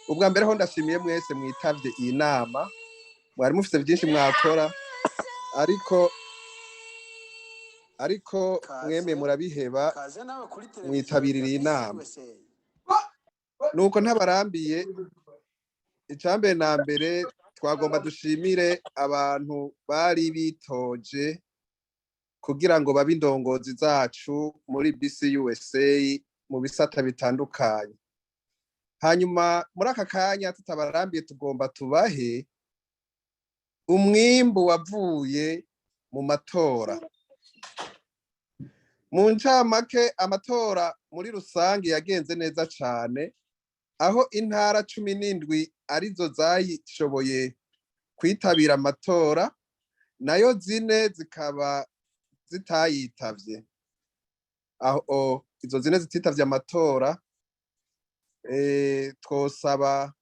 Ubwa mbere ho ndashimiye mwese mwitavye iyi nama, mwari mufite byinshi mwakora, ariko mwemeye murabiheba mwitabirira iyi nama. Nuko ntabarambiye, icambere na mbere twagomba dushimire abantu bari bitoje kugira ngo babe indongozi zacu muri BCUSA mu bisata bitandukanye. Hanyuma muri aka kanya tutabarambiye, tugomba tubahe umwimbu wavuye mu matora. Mu ncamake, amatora muri rusange yagenze neza cane, aho intara 17 arizo zayishoboye kwitabira amatora, nayo zine zikaba zitayitavye. Aho izo zine zititavye amatora, twosaba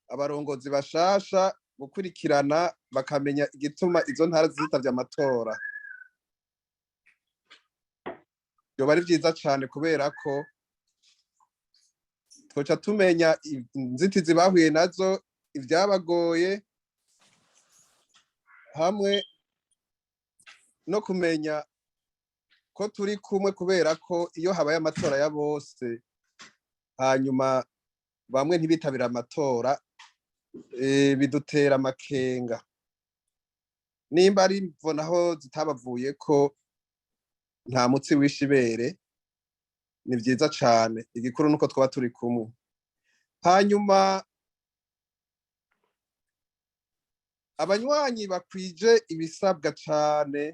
abarongozi bashasha gukurikirana bakamenya igituma izo ntara zitavye amatora. Yoba ari vyiza cane, kubera ko twoca tumenya inzitizi bahuye nazo, ivyabagoye, hamwe no kumenya ko turi kumwe, kubera ko iyo habaye amatora ya bose hanyuma bamwe ntibitabira amatora, bidutera amakenga. Nimba ari imvo naho zitabavuye ko nta mutsi w'ishibere, ni vyiza cane. Igikuru nuko twaba turi kumwe. Hanyuma abanywanyi bakwije ibisabwa cane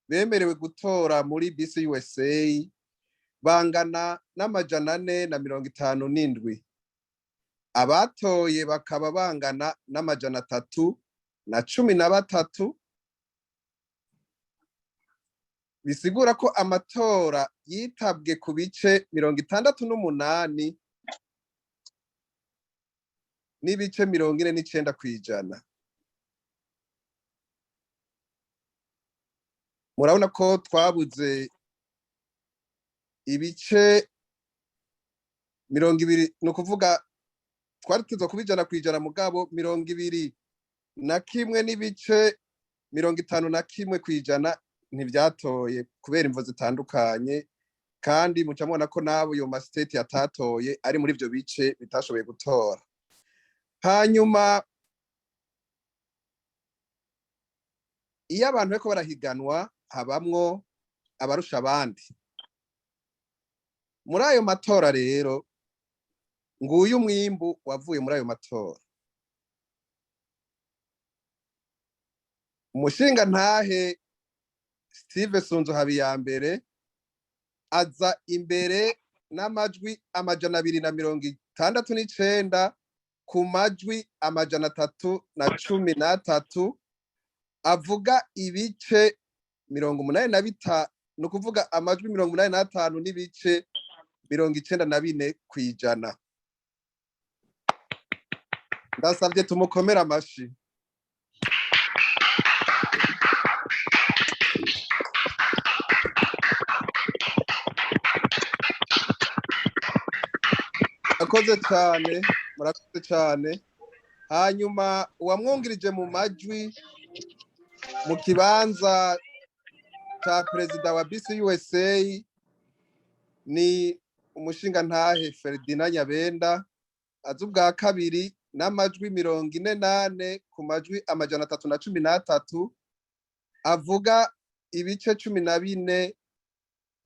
bemerewe gutora muri BCUSA bangana n'457, abatoye bakaba bangana n'313, bisigura ko amatora yitabwe ku bice 68.49%. Murabona ko twabuze ibice 20, ni ukuvuga twari tuza kuba 100%, mugabo 21.51% ntivyatoye kubera imvo zitandukanye. Kandi muca mubona ko nabo yo ma state yatatoye ari muri ivyo bice bitashoboye gutora. Hanyuma iyo abantu bariko barahiganwa habamwo abarusha abandi muri ayo matora. Rero nguyu umwimbu wavuye muri ayo matora. Umushinga ntahe Steve Sunzu Habiyambere aza imbere n'amajwi 269 ku majwi 313, avuga ibice 85, ni ukuvuga amajwi 85.94%. Ndasabye tumukomere amashi. Murakoze cyane, murakoze cyane. Hanyuma uwamwungirije mu majwi mu kibanza ca perezida wa BCUSA ni umushingantahe Ferdinand Nyabenda, aza ubwa kabiri n'amajwi 44 ku majwi 313, avuga ibice 14,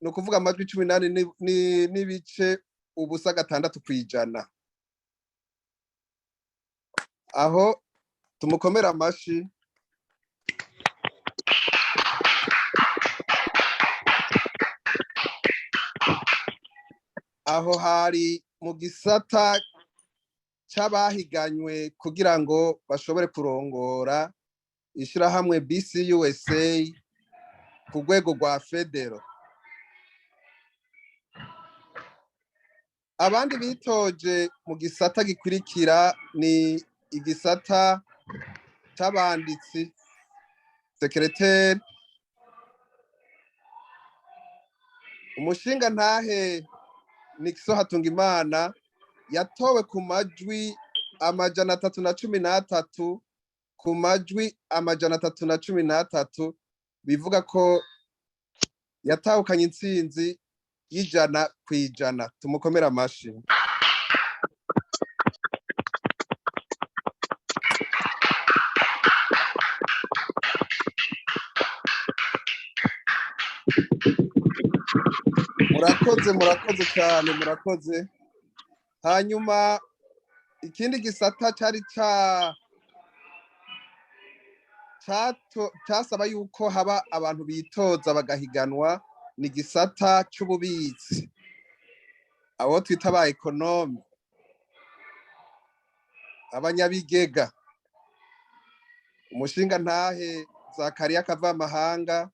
ni ukuvuga amajwi 14.06%. Aho tumukomera amashi. Aho hari mu gisata c'abahiganywe kugira ngo bashobore kurongora ishirahamwe BCUSA ku rwego rwa federo. Abandi bitoje mu gisata gikurikira ni igisata c'abanditsi, secrétaire. Umushinga ntahe Nixon Hatungimana Yatowe ku majwi 313 ku majwi 313, bivuga ko yatahukanye intsinzi y'100%. Tumukomere amashi. Murakoze, murakoze cyane, murakoze. Hanyuma ikindi gisata cyari cyasaba yuko haba abantu bitoza bagahiganwa ni gisata c'ububitsi, abo twita ba économes, abanyabigega. Umushinga ntahe Zakariya Kavamahanga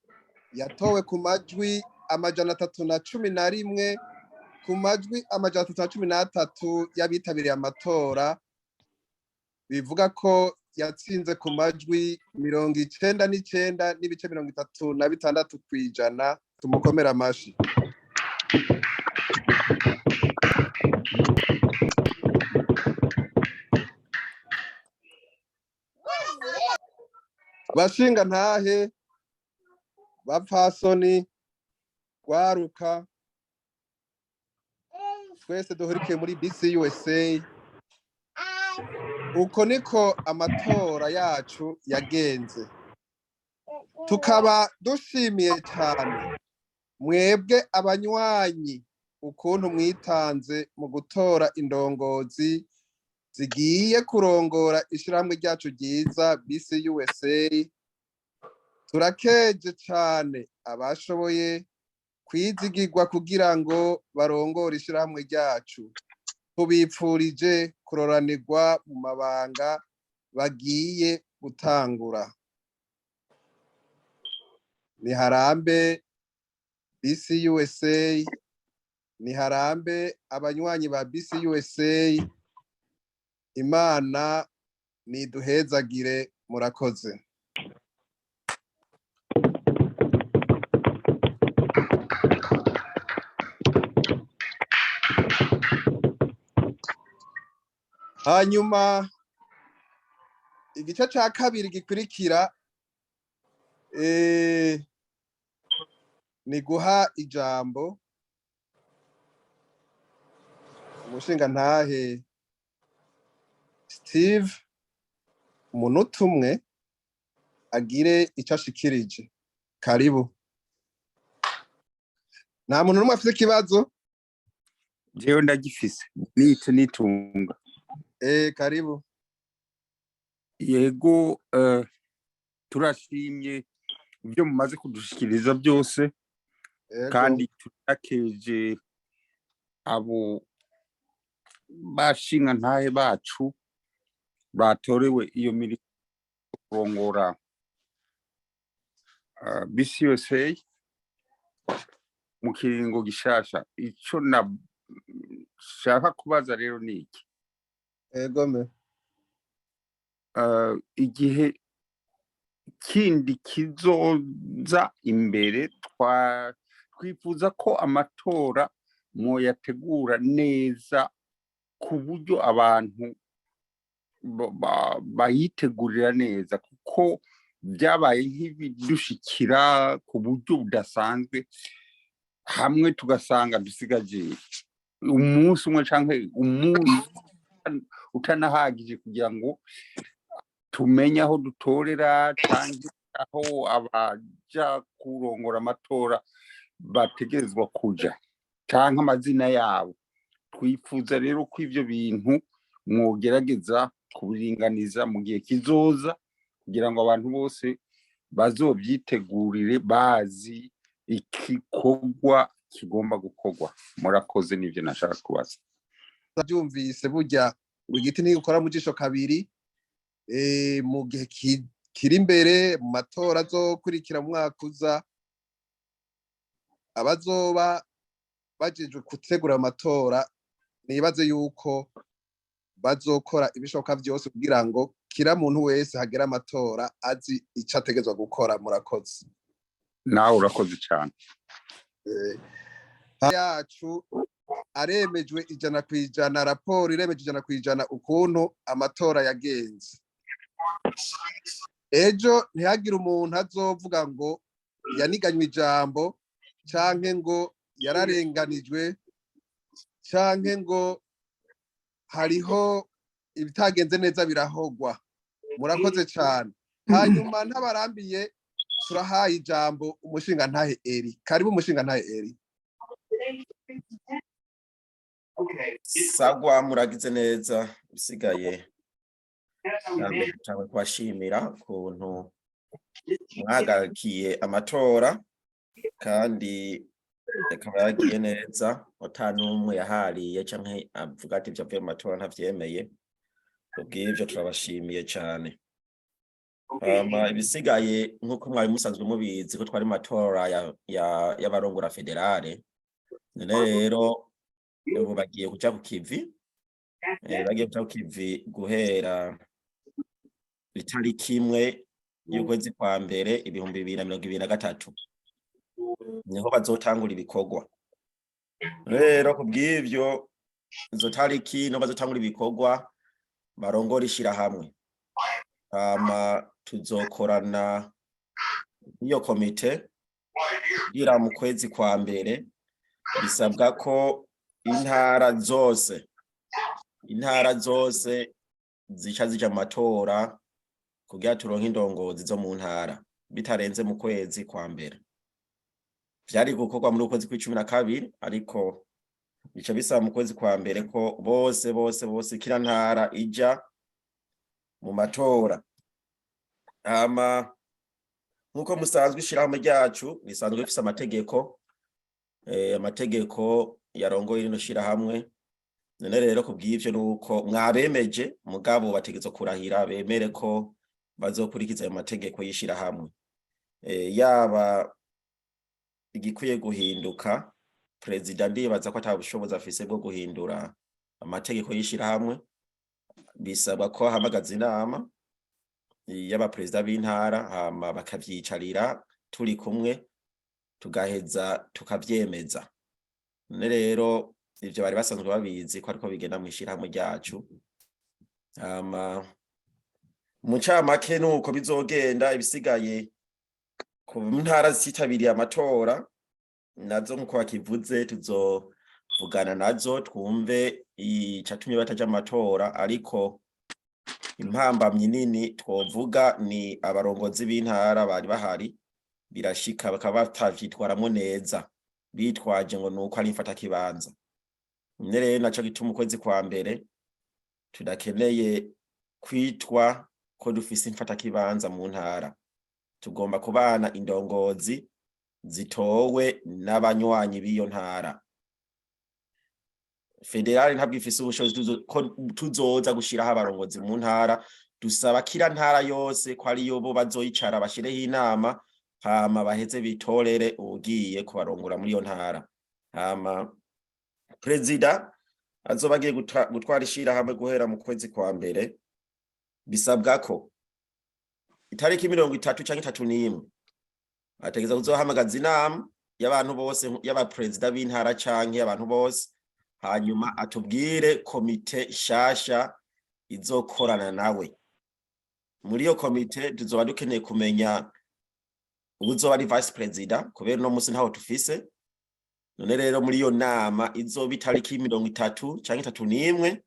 yatowe ku majwi 311 ku majwi 313 y'abitabiriye amatora, bivuga ko yatsinze ku majwi 99.36%. Tumukomera amashi. Bashinga ntahe, bapfasoni, rwaruka, twese duhurikiye muri BCUSA, uko niko amatora yacu yagenze. Tukaba dushimiye cyane mwebwe abanywanyi ukuntu mwitanze mu gutora indongozi zigiye kurongora ishirahamwe ryacu ryiza BCUSA. Turakeje cyane abashoboye kwizigirwa kugira ngo barongore ishirahamwe ryacu. Tubipfurije kuroranirwa mu mabanga bagiye gutangura. Niharambe BCUSA, niharambe abanywanyi ba BCUSA. Imana niduhezagire. Murakoze. Hanyuma igice cya kabiri gikurikira ni guha ijambo umushinga ntahe Steve, umunota umwe, agire icyo ashikirije. Karibu. Nta muntu n'umwe afite ikibazo? Jewe ndagifise, nico nitunga. Karibu. Yego, turashimye ibyo mumaze kudushikiriza byose. Kandi turakeje abo bashinga ntahe bacu batorewe iyo mirimo yo kurongora BCUSA mu kiringo gishasha. Ico nashaka kubaza rero ni iki: Egome. Igihe kindi kizoza imbere, twifuza ko amatora mwoyategura neza ku buryo abantu bayitegurira neza, kuko byabaye nk'ibidushikira ku buryo budasanzwe, hamwe tugasanga dusigaje umunsi umwe canke umunsi utanahagije kugira ngo tumenye aho dutorera canke aho abaja kurongora amatora bategerezwa kuja canke amazina yabo. Twifuza rero ko ivyo bintu mwogerageza kubiringaniza mu gihe kizoza, kugira ngo abantu bose bazovyitegurire bazi igikorwa kigomba gukorwa. Murakoze, n'ivyo nashaka kubaza. Byumvise, burya ngo igiti ntigukora mu jisho kabiri. Mu gihe kiri imbere, mu matora azokurikira mu mwaka uza, abazoba bajejwe gutegura amatora nibaze yuko bazokora ibishoboka byose kugira ngo kira muntu wese hagera amatora azi ico ategerezwa gukora. Murakoze. Nawe urakoze cyane. Yacu. Aremejwe 100%, raporo iremeje 100% ukuntu amatora yagenze. Ejo ntihagire umuntu azovuga ngo yaniganywe ijambo, canke ngo yararenganijwe, canke ngo hariho ibitagenze neza birahogwa. Murakoze cane. Hanyuma ntabarambiye, turahaye ijambo umushinga ntahe Eri. Karibu, umushinga ntahe Eri. Sagwa, muragize neza. Bisigaye cyangwa kubashimira ukuntu mwahagarikiye amatora, kandi akaba yagiye neza, ata n'umwe yahariye canke avuga ati ivyo avuye mu matora ntavyemeye. Kubw'ivyo turabashimiye cane. Hama ibisigaye, nk'uko mwari musanzwe mubizi ko twari mu matora y'abarongora fédérale, none rero ubu bagiye kuja ku kivi, bagiye kuja ku kivi guhera itariki 1 y'ukwezi kwa mbere 2023, niho bazotangura ibikorwa. Rero kubw'ivyo, izo tariki niho bazotangura ibikorwa barongora ishirahamwe. Hama tuzokorana n'iyo komite kugira mu kwezi kwa mbere bisabwa ko intara zose zica zija mu matora kugira turonke indongozi zo mu ntara bitarenze mu kwezi kwa mbere. Vyari gukorwa muri ukwezi kw'icumi na kabiri, ariko bica bisaba mu kwezi kwa mbere ko bose bose bose, kila ntara ija mu matora. Hama nkuko musanzwe, ishirahamwe ryacu risanzwe rifise amategeko, amategeko yarongoye rino shirahamwe. None rero kubw'ivyo, nuko mwabemeje, mugabo bategerezwa kurahira bemere ko bazokurikiza ayo mategeko y'ishirahamwe. Yaba igikwiye guhinduka, perezida ndibaza ko ata bushobozi afise bwo guhindura amategeko y'ishirahamwe. Bisabwa ko ahamagaza inama y'abaperezida b'intara, hama bakavyicarira turi kumwe, tugaheza tukavyemeza. None rero ivyo bari basanzwe babizi ko ariko bigenda mw'ishirahamwe ryacu. Hama mu ncamake nuko bizogenda. Ibisigaye, ku ntara zitabiriye amatora nazo, nkuko bakivuze, tuzovugana nazo twumve icatumye bataja mu matora. Ariko impambamyi nini twovuga ni abarongozi b'intara bari bahari, birashika bakaba batavyitwaramwo neza, bitwaje ngo nuko ari imfatakibanza. None rero naco gituma ukwezi kwa mbere tudakeneye kwitwa ko dufise imfatakibanza mu ntara. Tugomba kubana indongozi zitowe n'abanywanyi b'iyo ntara. Fédérale ntabwo ifise ubushobozi ko tuzoza gushiraho abarongozi mu ntara. Dusaba kira ntara yose ko ariyo bo bazoyicara, bashireho inama, hama baheze bitorere uwugiye kubarongora muri iyo ntara. Hama perezida azoba agiye gutwara ishirahamwe guhera mu kwezi kwa mbere, bisabwa ko itariki 30 canke 31 ategeza kuzohamagaza inama y'abantu bose, y'abaperezida b'intara canke abantu bose, hanyuma atubwire komite shasha izokorana nawe. Muri iyo komite tuzoba dukeneye kumenya uwuzoba ari vice president, kubera uno musi ntaho tufise. None rero muri iyo nama izoba itariki 30 canke 31,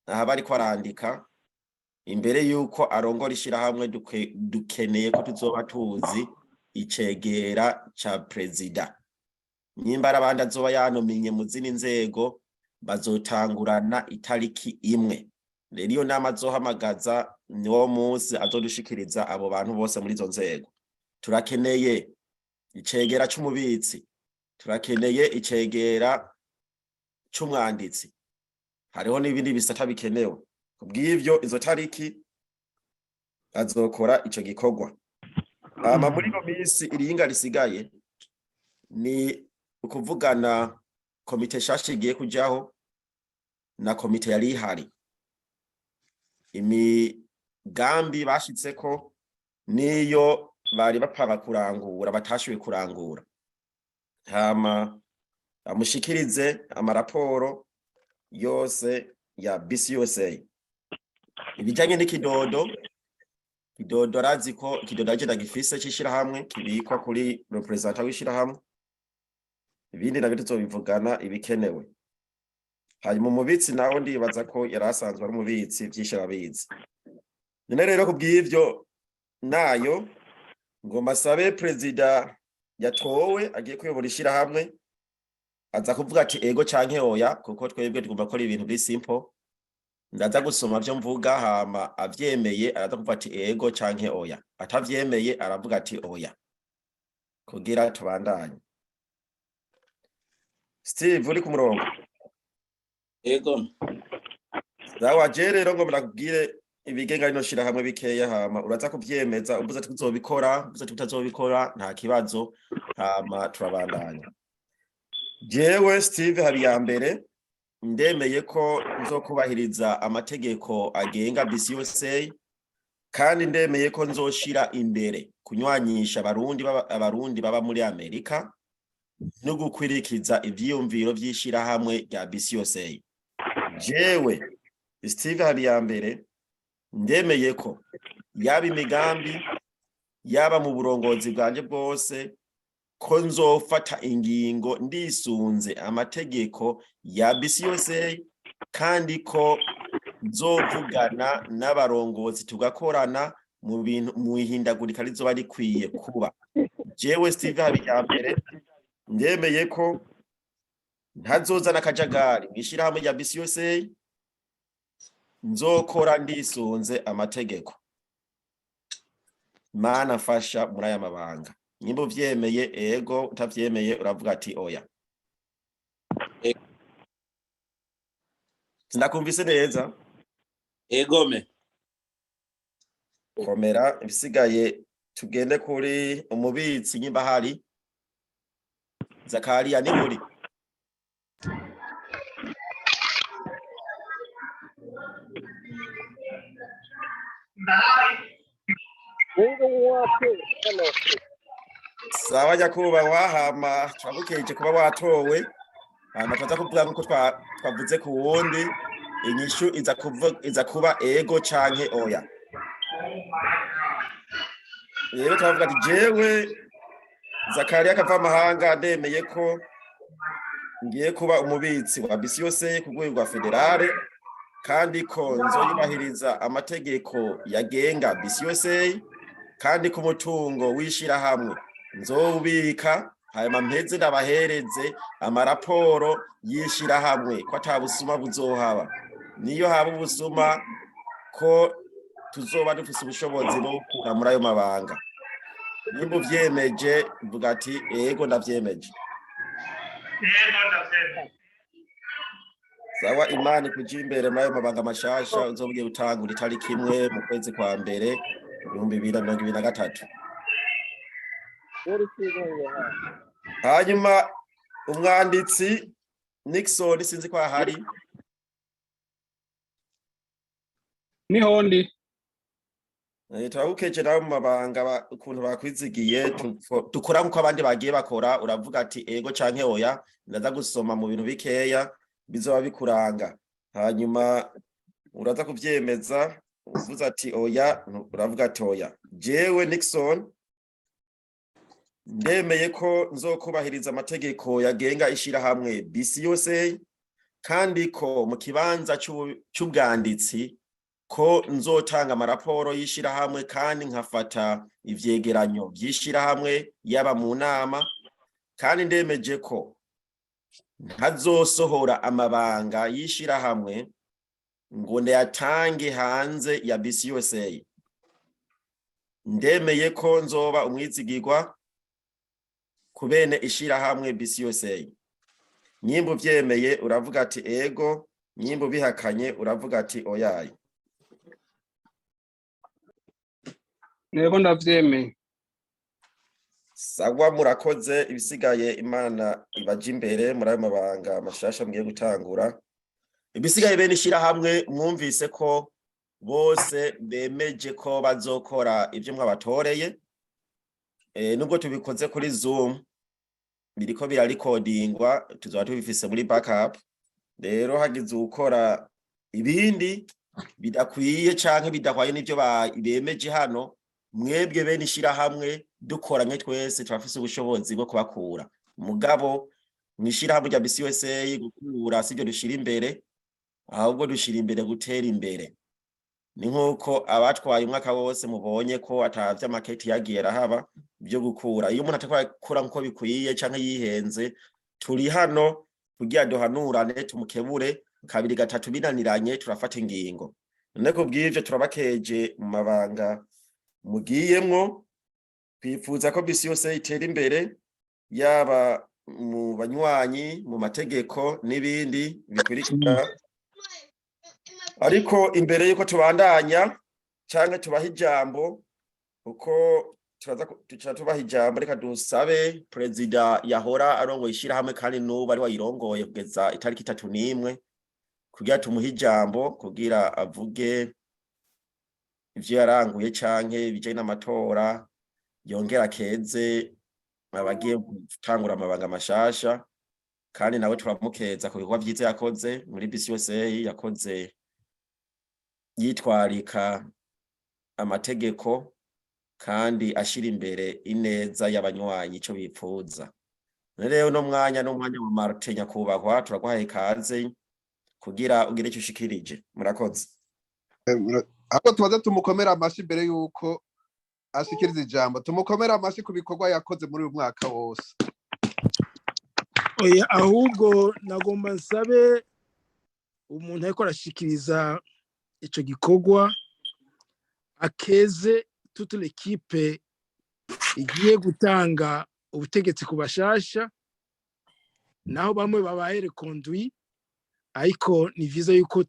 aha bariko arandika, imbere yuko arongora ishirahamwe, dukeneye ko tuzoba tuzi icegera ca perezida. Nyimba ari abandi azoba yanominye mu zindi nzego, bazotangurana itariki 1. Rero iyo nama azohamagaza, niwo munsi azodushikiriza abo bantu bose muri izo nzego. Turakeneye icegera c'umubitsi, turakeneye icegera c'umwanditsi, hariho n'ibindi bisata bikenewe. Kubw'ivyo, izo tariki azokora ico gikorwa. Hama muri ino minsi iringa risigaye ni ukuvugana komite shasha igiye kujaho na komite yari ihari, imigambi bashitseko niyo bari bapanga kurangura batashoboye kurangura. Hama Amushikirize amaraporo yose ya BCUSA. Ibijanye n'ikidodo, kidodo arazi ko ikidodo agenda gifise c'ishirahamwe kibikwa kuri représentant w'ishirahamwe. Ibindi nabyo tuzobivugana ibikenewe. Hanyuma umubitsi nawe ndibaza ko yari asanzwe ari umubitsi, vyinshi arabizi. None rero kubw'ivyo nayo ngomba sabe perezida yatowe agiye kuyobora ishirahamwe aza kuvuga ati ego canke oya, kuko twebwe tugomba gukora ibintu biri simple. Ndaza gusoma vyo mvuga, hama avyemeye araza kuvuga ati ego canke oya, atavyemeye aravuga ati oya, kugira tubandanye. Steve, uri ku murongo? Ego. Sawa, je rero ngo ndakubwire ibigenga rino shirahamwe bikeya, hama uraza kuvyemeza. Uvuze ati tuzobikora, uvuze ati tutazobikora, nta kibazo, hama turabandanya. Jewe Steve Habiyambere ndemeye ko nzokubahiriza amategeko agenga BCUSA, kandi ndemeye ko nzoshira imbere kunywanyisha abarundi baba muri Amerika no gukwirikiza ivyiyumviro vy'ishirahamwe rya BCUSA. Jewe Steve Habiyambere ndemeye ko yaba imigambi, yaba mu burongozi bwanje bwose, ko nzofata ingingo ndisunze amategeko ya BCUSA, kandi ko nzovugana n'abarongozi tugakorana mu bintu mu ihindagurika rizoba rikwiye kuba. Jewe Steve Habiyambere ndemeye ko ntazozana akajagari mw'ishirahamwe rya BCUSA, nzokora ndisunze amategeko. Mana mfasha muri aya mabanga. Nimba uvyemeye, ego; utavyemeye uravuga ati oya. Sinakumvise neza. Egome. Komera. Ibisigaye tugende kuri umubitsi nyimba hari Zakariya ni muri. Ndahari. Sawa nyakubahwa, hama turagukeje kuba watowe. Hama tuza kuvuga nkuko twavuze ku wundi, inyishu iza kuba ego canke oya. Rero turavuga ati jewe Zakariya Kavamahanga ndemeye ko ngiye kuba umubitsi wa BCUSA ku rwego rwa fédérale, kandi ko nzoyubahiriza amategeko yagenga BCUSA, kandi ko umutungo w'ishirahamwe nzowubika, hanyuma mpeze ndabahereze amaraporo y'ishirahamwe, ko ata busuma buzohaba, niyo haba ubusuma ko tuzoba dufise ubushobozi bwo gukura muri ayo mabanga. Nimba uvyemeje mvuga ati ego, ndavyemeje. Yego, ndavyemeye. Sawa, Imana ikuja imbere muri ayo mabanga mashasha uzoba ugiye gutangura itariki 1 mu kwezi kwa mbere 2023. Hanyuma umwanditsi Nixon, sinzi ko ahari. Niho ndi. Turagukeje nawe mu mabanga ukuntu bakwizigiye. Dukora nkuko abandi bagiye bakora, uravuga ati ego canke oya. Ndaza gusoma mu bintu bikeya bizoba bikuranga, hanyuma uraza kuvyemeza. Uvuze ati oya, uravuga ati oya. Jewe Nixon ndemeye ko nzokubahiriza amategeko yagenga ishirahamwe BCUSA, kandi ko mu kibanza c'ubwanditsi ko nzotanga amaraporo y'ishirahamwe kandi nkafata ivyegeranyo vy'ishirahamwe yaba mu nama, kandi ndemeje ko ntazosohora amabanga y'ishirahamwe ngo ndayatange hanze ya BCUSA. Ndemeye ko nzoba umwizigirwa ku bene ishirahamwe BCUSA. Nyimba uvyemeye uravuga ati ego, nyimba ubihakanye uravuga ati oyaye. Nego, ndavyemeye. Sawa, murakoze. Ibisigaye Imana ibaje imbere muri ayo mabanga mashasha mugiye gutangura. Ibisigaye bene ishirahamwe mwumvise ko bose bemeje ko bazokora ivyo mwabatoreye, nubwo tubikoze kuri Zoom. Biriko birarikodingwa, tuzoba tubifise muri backup. Rero hagize ukora ibindi bidakwiye canke bidahwaye n'ivyo bemeje hano, mwebwe bene ishirahamwe dukoranye twese turafise ubushobozi bwo kubakura. Mugabo mw'ishirahamwe rya BCUSA, gukura sivyo dushira imbere, ahubwo dushira imbere gutera imbere. Ni nk'uko abatwaye umwaka wose mubonye ko ata vy'amaketi yagiye arahaba byo gukura. Iyo umuntu atakora nkuko bikwiye canke yihenze, turi hano kugira duhanurane, tumukebure. Kabiri, gatatu binaniranye, turafata ingingo. None kubw'ivyo, turabakeje mu mabanga mugiyemwo. Twifuza ko BCUSA itera imbere, yaba mu banywanyi, mu mategeko n'ibindi bikurikira. Ariko imbere yuko tubandanya canke tubaha ijambo, kuko turaza tuca tubaha ijambo, reka dusabe perezida yahora arongoye ishirahamwe kandi n'ubu ari wayirongoye kugeza itariki 31, kugira tumuhe ijambo kugira avuge ivyo yaranguye canke ibijanye n'amatora, yongera akeze abagiye gutangura amabanga mashasha. Kandi nawe turamukeza ku bikorwa vyiza yakoze muri BCUSA. Yakoze yitwarika amategeko kandi ashira imbere ineza y'abanywanyi, ico bipfuza. Rero uno mwanya n'umwanya wa Martin. Nyakubahwa, turaguhaye ikaze kugira ugire ico ushikirije. Murakoze. Ahubwo tubaze tumukomere amashi imbere yuko ashikiriza ijambo, tumukomere amashi ku bikorwa yakoze muri uyu mwaka wose. Oya, ahubwo nagomba nsabe umuntu ariko arashikiriza ico gikorwa akeze toute l'équipe igiye gutanga ubutegetsi ku bashasha. Naho bamwe babaye reconduit, ariko ni vyiza yuko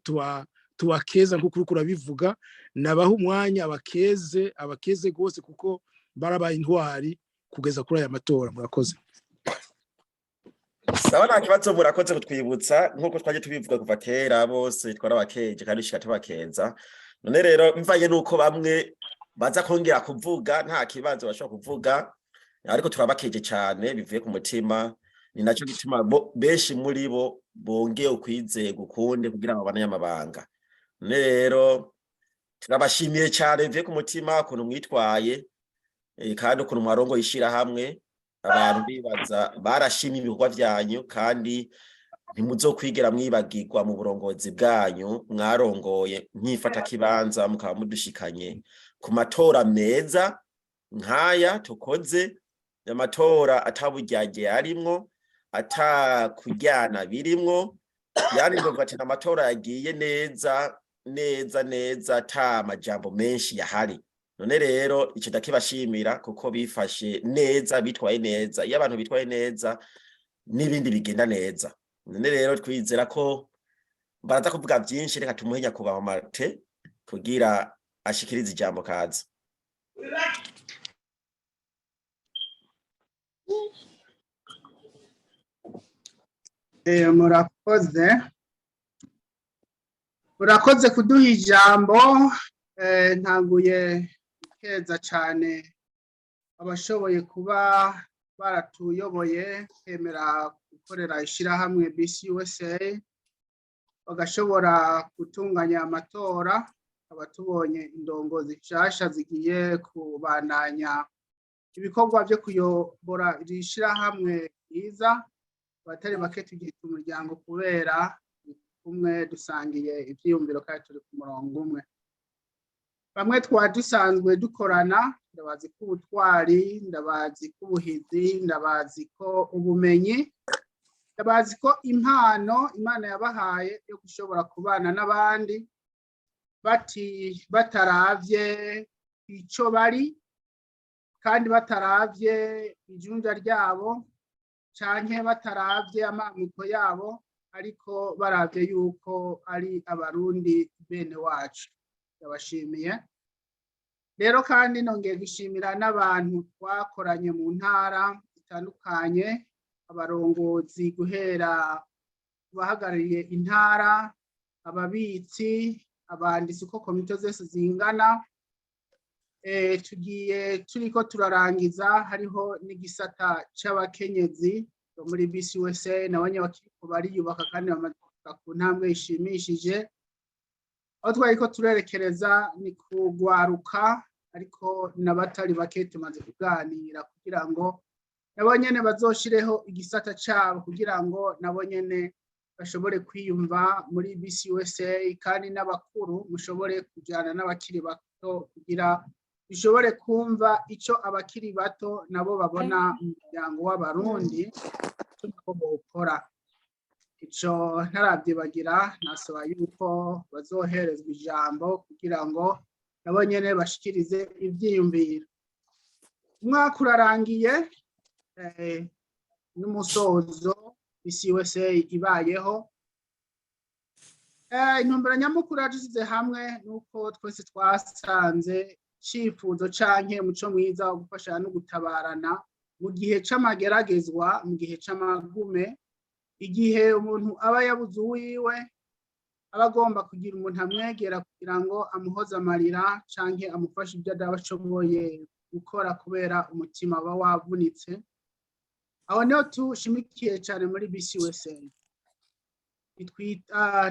tubakeza nkuko uriko urabivuga. Nabaha umwanya abakeze, abakeze rwose, kuko barabaye intwari kugeza kuri aya matora. Murakoze. Sawa, nta kibazo, murakoze kutwibutsa. Nk'uko twaje tubivuga kuva kera, bose twarabakeje kandi dushika tubakeza. None rero mvanye nuko bamwe baza kongera kuvuga, nta kibazo, bashobora kuvuga, ariko turabakeje cane bivuye ku mutima. Ni naco gituma benshi muri bo bongeye ukwizega ukundi kugira ngo babane amabanga. None rero turabashimiye cane bivuye ku mutima ukuntu mwitwaye, kandi ukuntu mwarongoye ishirahamwe. Abantu bibaza barashimye ibikorwa vyanyu, kandi ntimuzokwigera mwibagirwa mu burongozi bwanyu. Mwarongoye nkifata kibanza, mukaba mudushikanye ku matora meza nk'aya tukoze, amatora ataburyarya arimwo, ata kuryana birimwo. Yani ndavuga ati amatora yagiye neza neza neza, ata majambo menshi yahari. None rero ico ndakibashimira kuko bifashe neza, bitwaye neza. Iyo abantu bitwaye neza, n'ibindi bigenda neza. None rero twizera ko baraza kuvuga vyinshi. Reka tumuhe nyakubahwa Martin kugira ashikirize ijambo. Kaza. Murakoze, murakoze kuduha ijambo. Ntanguye keza cyane abashoboye kuba baratuyoboye, kwemera gukorera ishyirahamwe BCUSA, bagashobora gutunganya amatora, tukaba tubonye indongozi nshasha zigiye kubandanya ibikorwa byo kuyobora iri shyirahamwe ryiza. Abatari bake tugita umuryango kubera kumwe dusangiye ivyiyumviro kandi turi ku murongo umwe. Bamwe twari dusanzwe dukorana, ndabazi ko ubutwari, ndabazi ko ubuhizi, ndabazi ko ubumenyi, ndabazi ko impano Imana yabahaye yo gushobora kubana n'abandi bati bataravye ico bari, kandi bataravye ijunja ryabo canke bataravye amamuko yabo, ariko baravye yuko ari Abarundi bene wacu. Ndabashimiye rero, kandi nongeye gushimira n'abantu twakoranye mu ntara zitandukanye, abarongozi guhera bahagarariye intara, ababitsi, abanditsi, uko komite zose zingana. Tugiye turiko turarangiza, hariho n'igisata c'abakenyezi. Muri BCUSA nabo nyene bakiriko bariyubaka kandi bamaze gushika ku ntambwe ishimishije. Aho twariko turerekereza ni kugwaruka, ariko n'abatari bake tumaze kuganira kugira ngo nabo nyene bazoshireho igisata cabo, kugira ngo nabo nyene bashobore kwiyumva muri BCUSA, kandi n'abakuru mushobore kujana n'abakiri bato kugira bishobore kumva ico abakiri bato nabo babona mu muryango w'Abarundi, ico nabo bokora. Ico ntaravyibagira, nasaba yuko bazoherezwa ijambo kugira ngo nabo nyene bashikirize ivyiyumviro. Umwaka urarangiye n'umusozo BCUSA ibayeho. Intumbero nyamukuru yadushyize hamwe nuko twese twasanze icifuzo canke umuco mwiza wo gufashanya no gutabarana mu gihe c'amageragezwa, mu gihe c'amagume, igihe umuntu aba yabuze uwiwe, aba agomba kugira umuntu amwegera kugira ngo amuhoze amarira canke amufashe ibyo adaba ashoboye gukora kubera umutima aba wavunitse. Aho niho tushimikiye cyane muri BCUSA.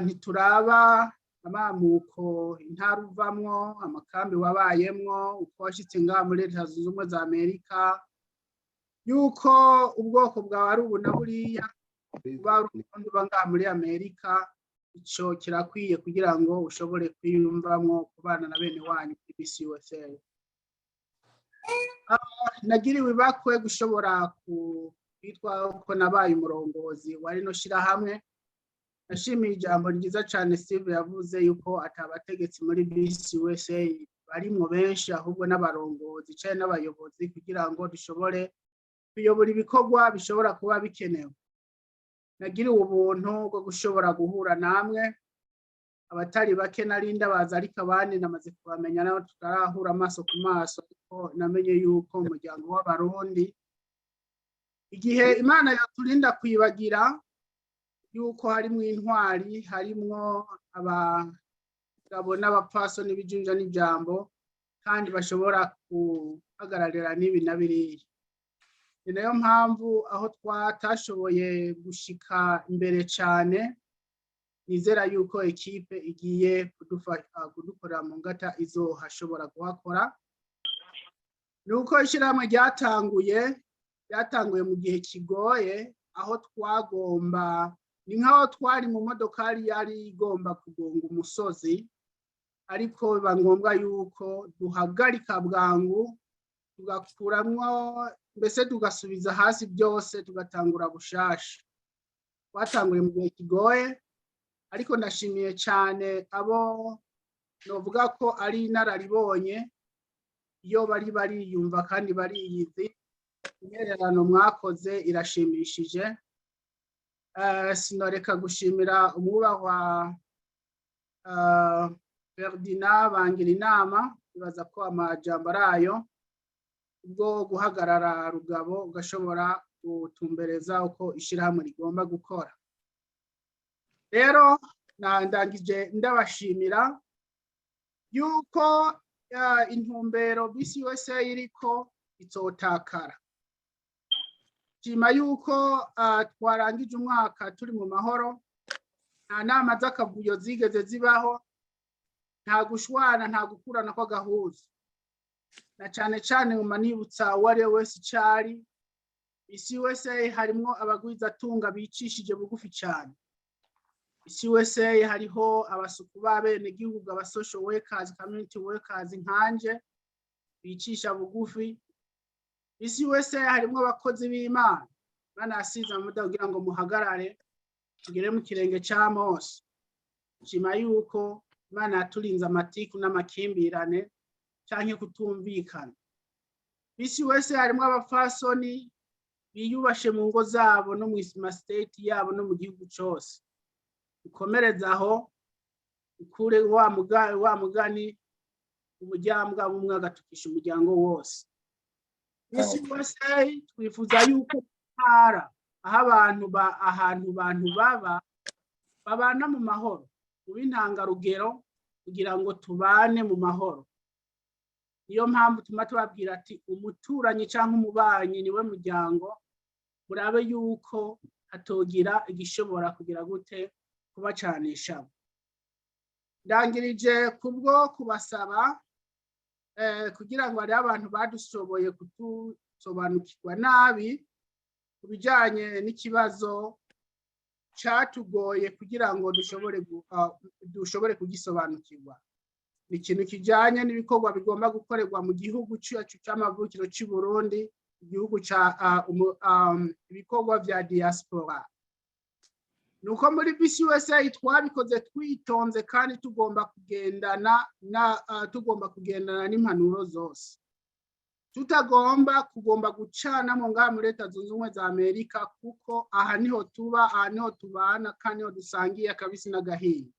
Ntituraba amamuko, intara uvamwo, amakambi wabayemwo, uko washitse ngaha muri Leta Zunze Ubumwe za Amerika, yuko ubwoko bwawe ari ubu na buriya, uba ari uba ngaha muri Amerika. Ico kirakwiye kugira ngo ushobore kwiyumvamwo kubana na bene wanyu muri BCUSA. Nagiriwe ibakwe gushobora kwitwa ko nabaye umurongozi wa rino shirahamwe. Nashimiye ijambo ryiza cyane Steve yavuze, yuko atabategetsi muri BCUSA barimwo benshi, ahubwo n'abarongozi canke n'abayobozi, kugira ngo dushobore kuyobora ibikorwa bishobora kuba bikenewe. Nagiriwe ubuntu bwo gushobora guhura namwe abatari bake nari ndabaza, ariko abandi namaze kubamenya nabo tutarahura amaso ku maso. Ariko namenye yuko umuryango w'Abarundi, igihe Imana yoturinda kwibagira yuko harimwo intwari, harimwo abagabo n'abapfasoni b'ijunja n'ijambo, kandi bashobora guhagararira n'ibi na biriya. Ni nayo mpamvu aho twatashoboye gushika imbere cyane, nizera yuko ekipe igiye kudukorera mu ngata izohashobora kuhakora. Ni uko ishyirahamwe ryatanguye mu gihe kigoye, aho twagomba, ni nk'aho twari mu modokari yari igomba kugonga umusozi, ariko biba ngombwa yuko duhagarika bwangu, tugakuramwo, mbese tugasubiza hasi byose, tugatangura bushasha. Twatanguye mu gihe kigoye, ariko ndashimiye cyane abo novuga ko ari inararibonye, iyo bari bariyumva kandi bariyizi. Intererano mwakoze irashimishije. Sinoreka gushimira umwubahwa Ferdinand bangira inama, ibaza ko amajambo ari ayo, ubwo guhagarara rugabo ugashobora gutumbereza uko ishyirahamwe rigomba gukora. Rero ndangije ndabashimira yuko intumbero BCUSA iriko itotakara. Shima yuko twarangije umwaka turi mu mahoro, nta nama z'akavuyo zigeze zibaho, nta gushwana, nta gukurana kw'agahuzu. Na cane cane nguma nibutsa uwo ari we wese icari BCUSA, harimwo abagwizatunga bicishije bugufi cane. BCUSA hariho abasuku b'abenegihugu, aba social workers, community workers nkanje bicisha bugufi. BCUSA harimwo abakozi b'Imana. Imana yasize amavuta kugira ngo muhagarare tugere mu kirenge ca Mose. Nshima yuko Imana yaturinze amatiku n'amakimbirane canke kutumvikana. BCUSA harimwo abapfasoni biyubashe mu ngo zabo no mu ma state yabo no mu gihugu cose. Ukomereze aho, ukure wa mugani, umuryango bumwe agatukisha umuryango wose. BCUSA twifuza yuko ntara aho abantu ba ahantu abantu baba babana mu mahoro, mu intangarugero kugira ngo tubane mu mahoro. Niyo mpamvu tuma tubabwira ati umuturanyi cyangwa umubanyi niwe muryango. Murabe yuko hatogira igishobora kugira gute kubacanisha. Ndangirije kubwo kubasaba kugira ngo hariho abantu badushoboye kudusobanukirwa nabi ku bijyanye n'ikibazo cyatugoye kugira ngo dushobore kugisobanukirwa. Ni ikintu kijyanye n'ibikorwa bigomba gukorerwa mu gihugu cyacu cy'amavukiro cy'u Burundi, igihugu cya ibikorwa bya diaspora. Nuko muri BCUSA twabikoze twitonze kandi tugomba kugendana n'impanuro zose, tutagomba kugomba gucanamo ngaha muri Leta Zunze Ubumwe za Amerika, kuko aha niho tuba, aha niho tubana kandi niho dusangiye akabisi n'agahinda.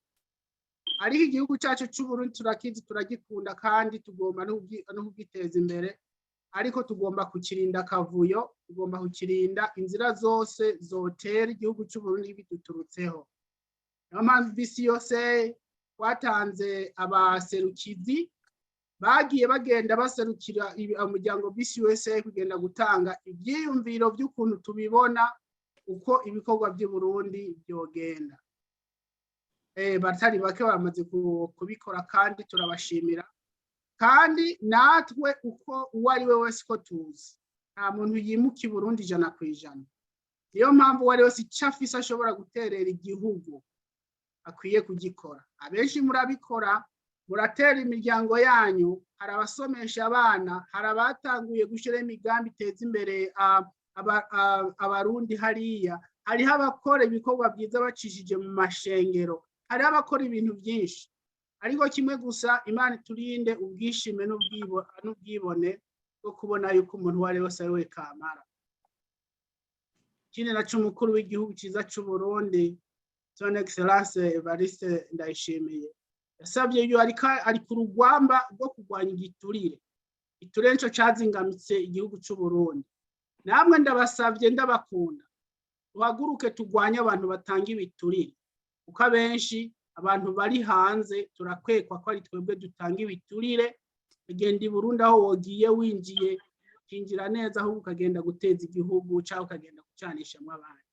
Ariko igihugu cyacu cy'u Burundi turakizi, turagikunda kandi tugomba no kugiteza imbere, ariko tugomba kukirinda akavuyo, tugomba kukirinda inzira zose zotera igihugu cy'u Burundi biduturutseho. Niyo mpamvu bisi yose twatanze abaserukizi bagiye bagenda baserukira umuryango BCUSA kugenda gutanga ibyiyumviro by'ukuntu tubibona uko ibikorwa by'u Burundi byogenda. Batari bake bamaze kubikora kandi turabashimira. Kandi natwe uko uwo ari we wese ko tuzi, nta muntu yimuka i Burundi 100%. Niyo mpamvu uwo ari wese icyo afise ashobora guterera igihugu akwiye kugikora. Abenshi murabikora, muratera imiryango yanyu, hari abasomesha abana, hari abatanguye gushyiraho imigambi iteza imbere Abarundi hariya, hariho abakora ibikorwa byiza bacishije mu mashengero, hariho abakora ibintu byinshi. Ariko kimwe gusa, Imana iturinde ubwishime n'ubwibone bwo kubona yuko umuntu uwo ari wese ari we kamara. Ikindi naco, umukuru w'igihugu cyiza cy'u Burundi, Son Excellence Evariste Ndayishimiye, yasabye iyo ari ku rugamba rwo kurwanya igiturire. Igiturire nico cazingamitse igihugu cy'u Burundi. Namwe ndabasabye, ndabakunda, duhaguruke turwanye abantu batanga ibiturire, kuko abenshi abantu bari hanze turakwekwa ko ari twebwe dutanga ibiturire. Ugenda i Burundi, aho wogiye winjiye ukinjira neza, ahubwo ukagenda guteza igihugu cyangwa ukagenda gucanishamo abandi.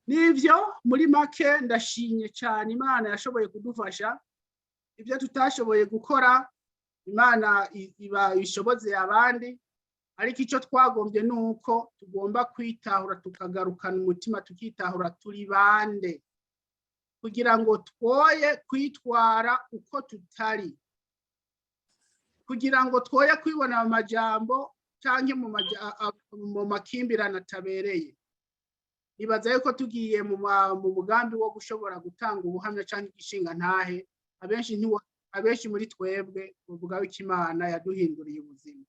Nivyo muri make, ndashimye cyane Imana yashoboye kudufasha. Ibyo tutashoboye gukora, Imana iba ishoboze abandi. Ariko icyo twagombye ni uko tugomba kwitahura, tukagarukana umutima, tukitahura turi bande, kugira ngo twoye kwitwara uko tutari, kugira ngo twoye kwibona mu majambo cyangwa mu makimbirane atabereye. Nibaza yuko tugiye mu mugambi wo gushobora gutanga ubuhamya cyangwa igishinga ntahe, abenshi muri twebwe bavuga yuko Imana yaduhinduriye ubuzima.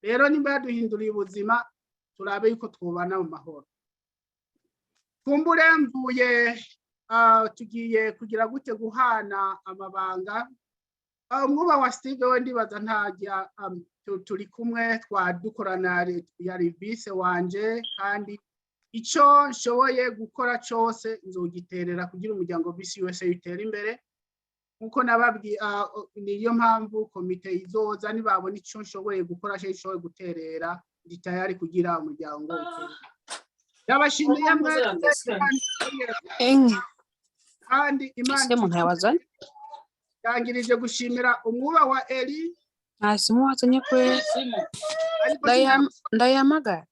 Rero nimba yaduhinduriye ubuzima, turabe yuko twubana mu mahoro. Kumbure mvuye tugiye kugira gute guhana amabanga. Umwuba wa Steve we ndibaza ntajya, turi kumwe, twadukorana, yari vice wanje, kandi icyo nshoboye gukora cyose nzogiterera kugira umuryango BCUSA utere imbere nkuko nababwiye. Niyo mpamvu komite izoza, nibabona icyo nshoboye gukora cyangwa nshoboye guterera, ndi tayari kugira umuryango utere imbere. Ndabashimiye mwese Enye. kandi Imana Ese muntu yawazanye? Yangirije gushimira umwuba wa Eli. Nta simu wazanye kweli? Ariko Ndayihamagara.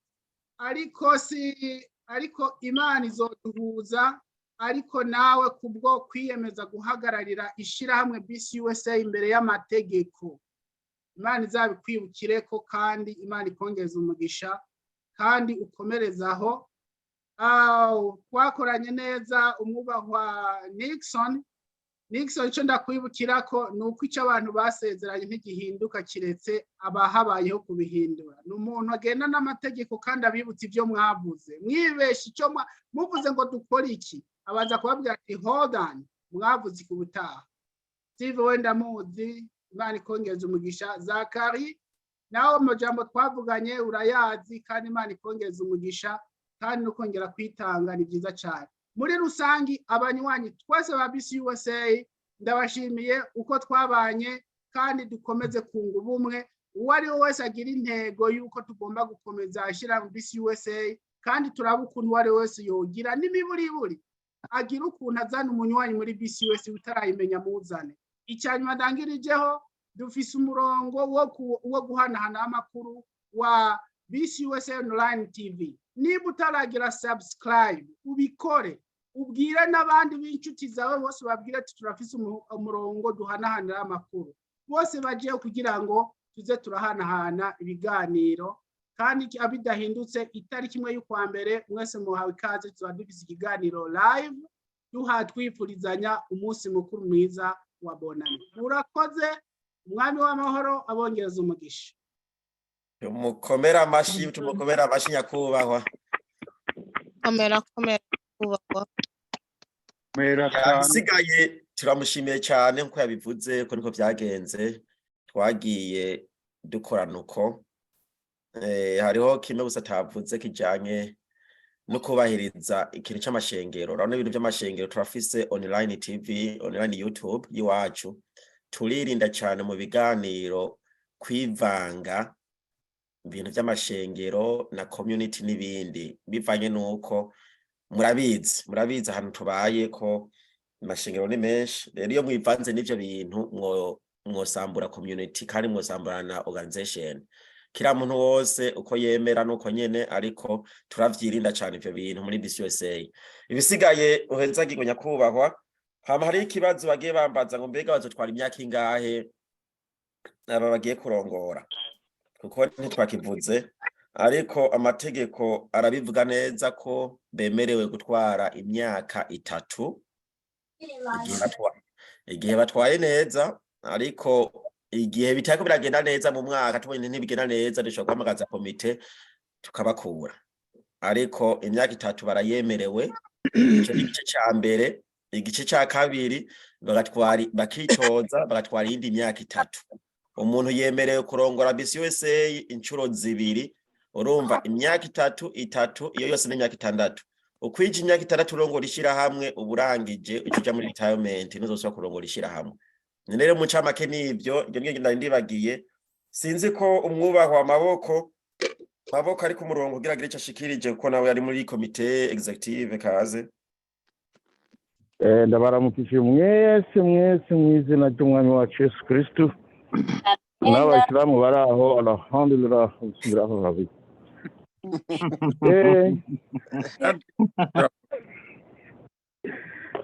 Ariko si ariko Imana izoduhuza. Ariko nawe kubwo kwiyemeza guhagararira ishyirahamwe BCUSA imbere y'amategeko, Imana izabikwibukire ko kandi Imana ikongeza umugisha kandi ukomereza aho. Twakoranye neza, umwubahwa Nixon. Nixon, icyo ndakwibukira ko ni uko icyo abantu basezeranye ntigihinduka kiretse abahabayeho kubihindura. Ni umuntu agenda n'amategeko kandi abibutsa ibyo mwavuze. Mwibeshe icyo muvuze ngo dukore iki, abanza kubabwira ati: "Hold on, mwavuze iki ubutaha?" Steve wenda muzi, Imana ikongeza umugisha. Zakari, nawe amajambo twavuganye urayazi, kandi Imana ikongeza umugisha kandi no kongera kwitanga ni byiza cyane. Muri rusangi, abanywanyi twese ba BCUSA ndabashimiye uko twabanye, kandi dukomeze kunga ubumwe. Uwo ari we wese agira intego y'uko tugomba gukomeza ashyira mu BCUSA. Kandi turaba ukuntu uwo ari we wese yogira n'imiburiburi agira ukuntu azana umunywanyi muri BCUS utarayimenya, muzane. Icya nyuma ndangirijeho, dufise umurongo wo guhanahana amakuru wa BCUS Online TV. Niba utaragira subscribe, ubikore, ubwire n'abandi b'inshuti zawe bose, babwire ati turafise umurongo duhanahanira amakuru, bose bagiye kugira ngo tuze turahanahana ibiganiro. Kandi bidahindutse, itariki 1 y'ukwa mbere, mwese muhawe ikaze, tuba dufise ikiganiro live duha twifurizanya umunsi mukuru mwiza wa Bonane. Urakoze, Umwami w'amahoro abongereza umugisha. Tumukomere amashi, tumukomere amashi nyakubahwa. Komera, komera, kubahwa. Mera cyane. Isigaye turamushimiye cyane nkuko yabivuze ko niko byagenze, twagiye dukorana uko. Hariho kimwe gusa atavuze kijanye no kubahiriza ikintu c'amashengero. Urabona ibintu vy'amashengero, turafise online TV, online YouTube y'iwacu. Turirinda cyane mu biganiro kwivanga ibintu vy'amashengero na community n'ibindi, bivanye nuko murabizi ahantu tubaye ko amashengero ni menshi. Rero iyo mwivanze n'ivyo bintu mwosambura community kandi mwosambura na organization. Kira muntu wose uko yemera nuko nyene, ariko turavyirinda cane ivyo bintu muri BCUSA. Ibisigaye uhezagirwe nyakubahwa. Hama hariho ikibazo bagiye bambaza ngo mbega bazotwara imyaka ingahe aba bagiye kurongora, kuko ntitwakivuze, ariko amategeko arabivuga neza ko bemerewe gutwara imyaka 3 igihe batwaye neza. Ariko igihe bitariko biragenda neza, mu mwaka tubonye ntibigenda neza, dushobora guhamagaza komite tukabakura, ariko imyaka 3 barayemerewe. Ico ni igice ca mbere. Igice ca kabiri bagatwara, bakitoza, bagatwara iyindi myaka 3. Umuntu yemerewe kurongora BCUSA inshuro zibiri. Urumva imyaka 3, 3, iyo yose ni imyaka 6. Ukwije imyaka 6 urongora ishirahamwe, uba urangije, uca uja muri retirement, ntuzosubira kurongora ishirahamwe. Ni rero mu ncamake nivyo, ibyo ngiye nari ndibagiye. Sinzi ko umwubahwa Maboko ari ku murongo kugira agire ico ashikirije, kuko nawe ari muri komite executive. Kaze. Ndabaramukije mwese mwese mu izina ry'Umwami wacu Yesu Kristu, n'abayisilamu bari aho, alhamdulillah, bismillah rabi.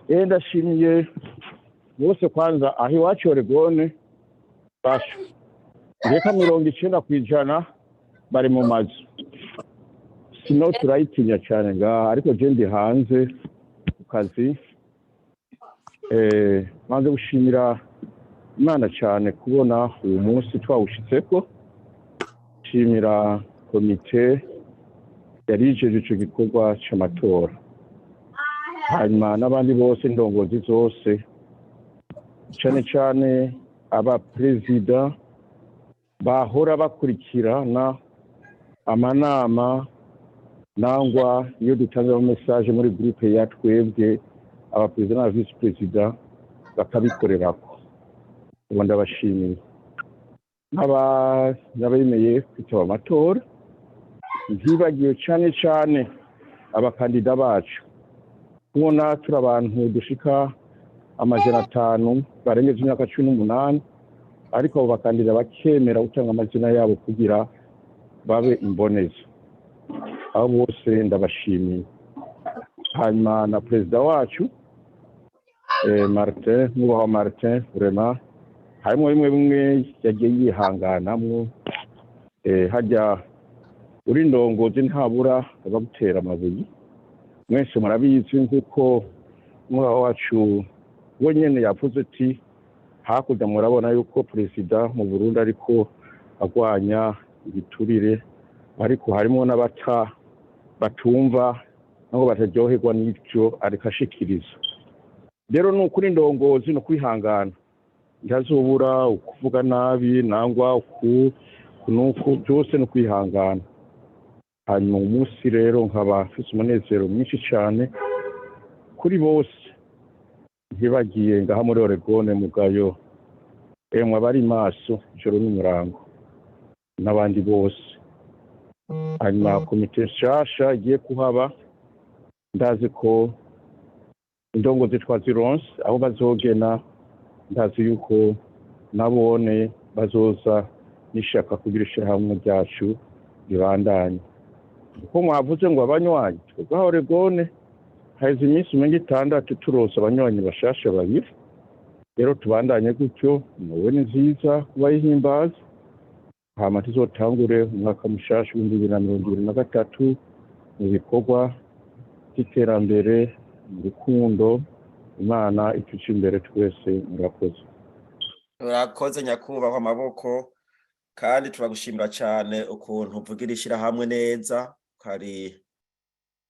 Ndashimiye bose. Kwanza aho iwacu Oregone basha reka 90% bari mu mazu, sino turayitinya cyane ngaha, ariko je ndi hanze ku kazi. Manze gushimira Imana cyane kubona uyu munsi twawushitseko, shimira komite yari ijeje ico gikorwa c'amatora, hanyuma n'abandi bose, indongozi zose, cyane cyane abaperezida bahora bakurikirana amanama nangwa iyo dutanze ama message muri groupe ya twebwe abaperezida n'aba vice perezida bakabikorerako. Ubu ndabashimiye n'abemeye kwitaba amatora, ntibagiwe cyane cyane abakandida bacu. Kubona turi abantu dushika 500 barengeje imyaka 18, ariko abo bakandida bakemera gutanga amazina yabo kugira babe imboneza, abo bose ndabashimiye. Hanyuma na perezida wacu Martin, mwubahwa Martin, vraiment harimo bimwe bimwe yagiye yihanganamwo. Hajya uri ndongozi ntabura abagutera amabuye, mwese murabizi, nk'uko mwubahwa wacu we nyene yavuze ati hakurya murabona yuko perezida mu Burundi ariko agwanya ibiturire, ariko harimo n'abata batumva nabo bataryoherwa n'ibyo ariko ashikiriza. Rero ni ukuri ndongozi ni ukwihangana, ntazobura ukuvuga nabi nangwa uku nuku, byose ni ukwihangana. Hanyuma umunsi rero nkaba mfise umunezero mwinshi cyane kuri bose, ntibagiye ngaha muri Oregone mugayo, emwe abari maso ijoro n'umurango n'abandi bose. Hanyuma komite nshasha igiye kuhaba, ndazi ko indongozi twazironse aho bazogena, ndazi yuko nabone bazoza n'ishaka kugira ishirahamwe ryacu ribandanye. Kuko mwavuze ngo abanywanyi, twebwe aho Oregon haheze iminsi umenga 6 turonse abanywanyi bashasha babiri. Rero tubandanye gutyo, nowe ni nziza kubayihimbaza, hama tuzotangure umwaka mushasha w'2023 mu bikorwa by'iterambere, mu rukundo. Imana ituce imbere twese. Murakoze. Urakoze, nyakubahwa Amaboko, kandi turagushimira cyane ukuntu uvugira ishyirahamwe neza, ukari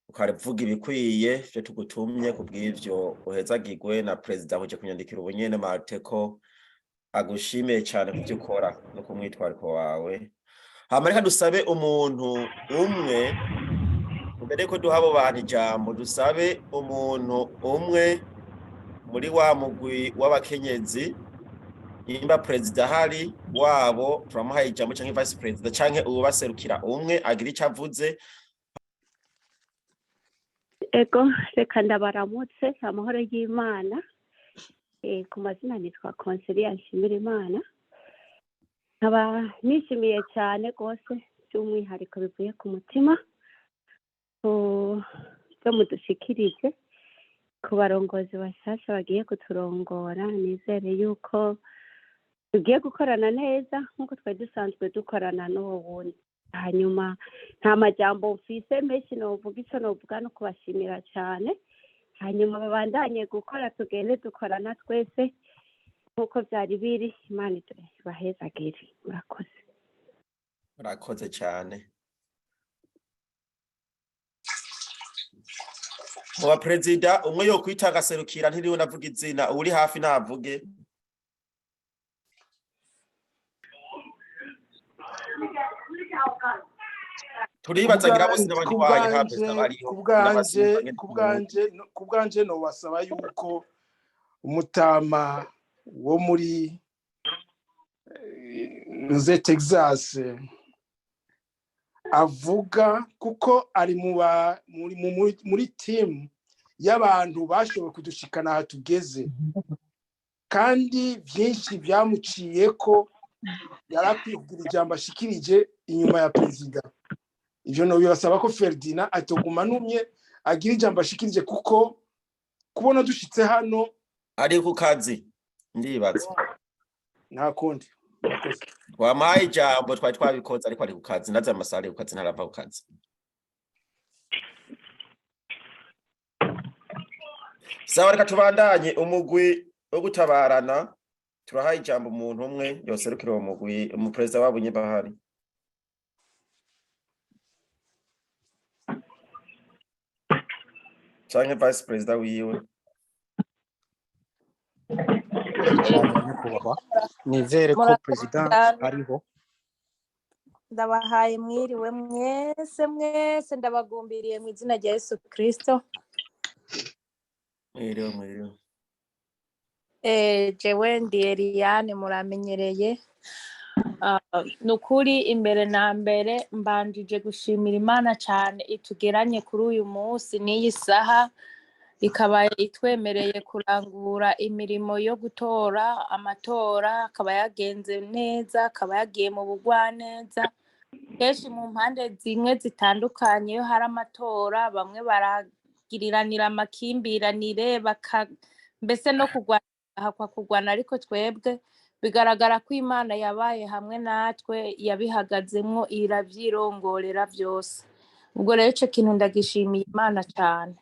ukarivuga ibikwiye byo tugutumye. Kubw'ivyo uhezagirwe na perezida uje kunyandikira ubunyene Marte ko agushimiye cyane ku byo ukora no ku mwitwariko wawe. Hama reka dusabe umuntu umwe, mbere ko duha abo bantu ijambo, dusabe umuntu umwe muri wa mugwi w'abakenyezi. Nimba perezida ahari wabo, turamuhaye ijambo, canke vice perezida, canke uwubaserukira umwe agira ico avuze. Ego, reka ndabaramutse, amahoro y'Imana. Ku mazina nitwa Consilia Nshimirimana, nkaba nishimiye cyane rwose, by'umwihariko bivuye ku mutima, ku byo mudushikirije ku barongozi bashasha bagiye kuturongora. Nizere yuko tugiye gukorana neza nk'uko twari dusanzwe dukorana n'uwo wundi. Hanyuma nta majambo mfise menshi novuga, ico novuga no kubashimira cyane. Hanyuma babandanye gukora, tugende dukorana twese nk'uko byari biri. Imana ibahezagire, murakoze. Murakoze cyane. Mu baperezida, umwe yo kwita agaserukira, ntiriwe navuga izina, uri hafi navuge. Turibaza ngira bose n'abandi wanyu nta perezida bariho. Kubwanje nobasaba yuko umutama wo muri nze Texas avuga, kuko ari muri team y'abantu bashoboye kudushikana aha tugeze, kandi byinshi byamuciye ko yarakwiye kugira ijambo ashikirije inyuma ya perezida. Ivyo nobibasaba ko Ferdinand atoguma numye agira ijambo ashikirije, kuko kubona dushitse hano. Ari ku kazi, ndibaza. Nta kundi. Twamuhaye ijambo, twari twabikoze, ariko ari ku kazi, ndazi amasaha ari ku kazi, ntarava ku kazi. Sawa, reka tubandanye. Umugwi wo gutabarana, turahaye ijambo umuntu umwe yoserukira uwo mugwi, umuperezida wabo nyimba ahari, canke vice perezida wiwe. Cyane nyakubahwa, nizere ko Murakoze perezida cyane. ariho. Ndabahaye mwiriwe mwese mwese, ndabagumbiriye mu izina rya Yesu Kristo. Mwiriwe, mwiriwe. Jewe ndi Eliane, muramenyereye. Ni ukuri, imbere na mbere mbanjije gushimira Imana cyane itugeranye kuri uyu munsi n'iyi saha, ikaba itwemereye kurangura imirimo yo gutora. Amatora akaba yagenze neza, akaba yagiye mu bugwaneza. Kenshi mu mpande zimwe zitandukanye, iyo hari amatora, bamwe baragiriranira amakimbirane, baka mbese no kurwana, hakwa kurwana, ariko twebwe bigaragara ko Imana yabaye hamwe natwe, yabihagazemwo, iravyirongorera vyose. Ubwo rero ico kintu ndagishimiye Imana cane.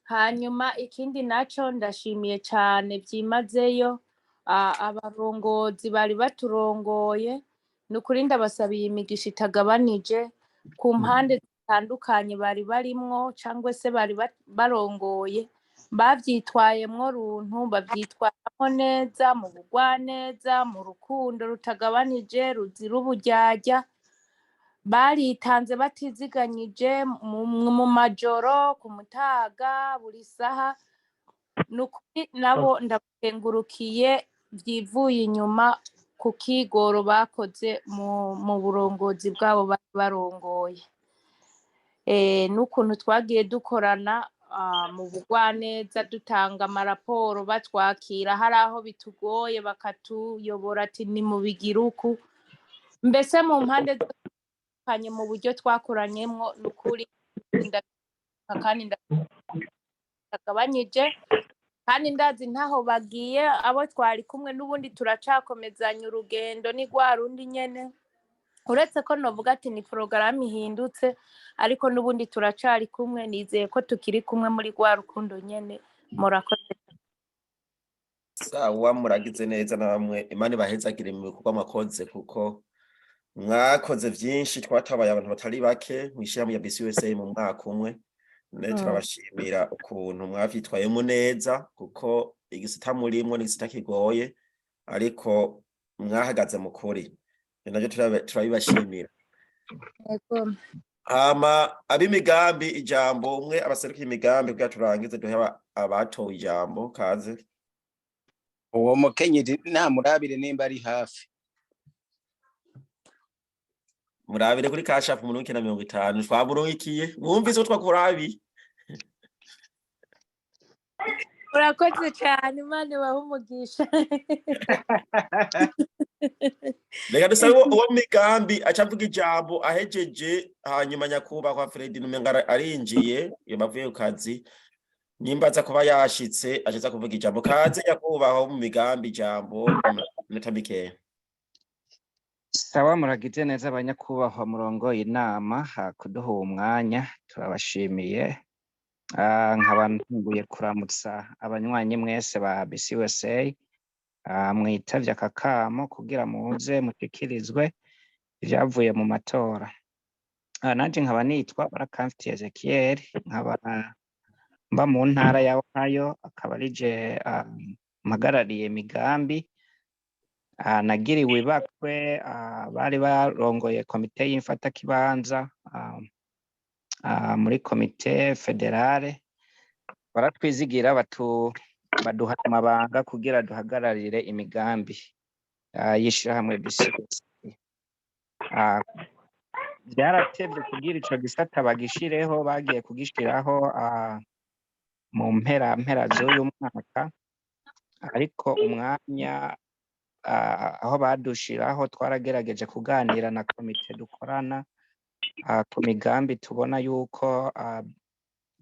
Hanyuma ikindi naco ndashimiye cane vyimazeyo abarongozi bari baturongoye. Ni ukuri ndabasabiye imigisha itagabanije ku mpande zitandukanye bari barimwo cangwa se bari barongoye. Bavyitwayemwo runtu, bavyitwaramwo neza, mu bugwaneza, mu rukundo rutagabanije ruzira uburyarya. Baritanze batiziganyije mu majoro, ku mutaga, buri saha. Ni ukuri nabo ndabakengurukiye vyivuye inyuma. Ku kigoro bakoze mu burongozi bwabo bari barongoye, n'ukuntu twagiye dukorana mu bugwaneza, dutanga amaraporo, batwakira, hari aho bitugoye bakatuyobora ati nimubigire uku. Mbese mu mpande zitandukanye, mu buryo twakoranyemwo, ni ukuri kandi ndagabanyije, kandi ndazi ntaho bagiye abo twari kumwe. N'ubundi turacakomezanya urugendo, ni rwa rundi nyene, uretse ko novuga ati ni porogaramu ihindutse, ariko n'ubundi turacari kumwe. Nizeye ko tukiri kumwe muri rwa rukundo nyene. Murakoze. Sawa, muragize neza namwe. Imana ibahezagire mu bikorwa mwakoze, kuko mwakoze vyinshi. Twatabaye abantu batari bake mw'ishirahamwe ya BCUSA mu mwaka umwe. None turabashimira ukuntu mwavyitwayemo neza, kuko igisata murimwo ni igisata kigoye, ariko mwahagaze mu kuri. Ivyo navyo turabibashimira. Yego. Hama ab'imigambi ijambo, umwe abaserukiye imigambi, kugira turangize duhe abatowe ijambo. Kaze. Uwo mukenyezi namurabire nimba ari hafi. Murabire kuri Cash App umuntu w'ikenda 50 twamuronkiye. Mwumvise ko twakurabi. Urakoze cyane, Imana ibahe umugisha. Reka dusabe uwo migambi aca avuga ijambo ahejeje, hanyuma nyakubahwa Fredi numenga arinjiye iyo bavuye ku kazi, nimba aza kuba yashitse aca kuvuga ijambo. Kaze nyakubahwa wo mu migambi, ijambo minota mikeya. Sawa, muragize neza abanyakubahwa murongoye inama kuduha uwo mwanya, turabashimiye. Nkaba ntunguye kuramutsa abanywanyi mwese ba BCUSA mwitavye aka kamo kugira muze mushikirizwe ivyavuye mu matora. Nanje nkaba nitwa Barakamfitiye Ezekiel, nkaba mba mu ntara ya Ohio, akaba arije mpagarariye imigambi. Nagiriwe ibakwe, bari barongoye komite y'imfatakibanza muri komite federale, baratwizigira baduha amabanga kugira duhagararire imigambi y'ishirahamwe BCUSA. Vyaratevye kugira ico gisata bagishireho, bagiye kugishiraho mu mpera z'uyu mwaka, ariko umwanya aho badushiraho twaragerageje kuganira na komite dukorana ku migambi tubona yuko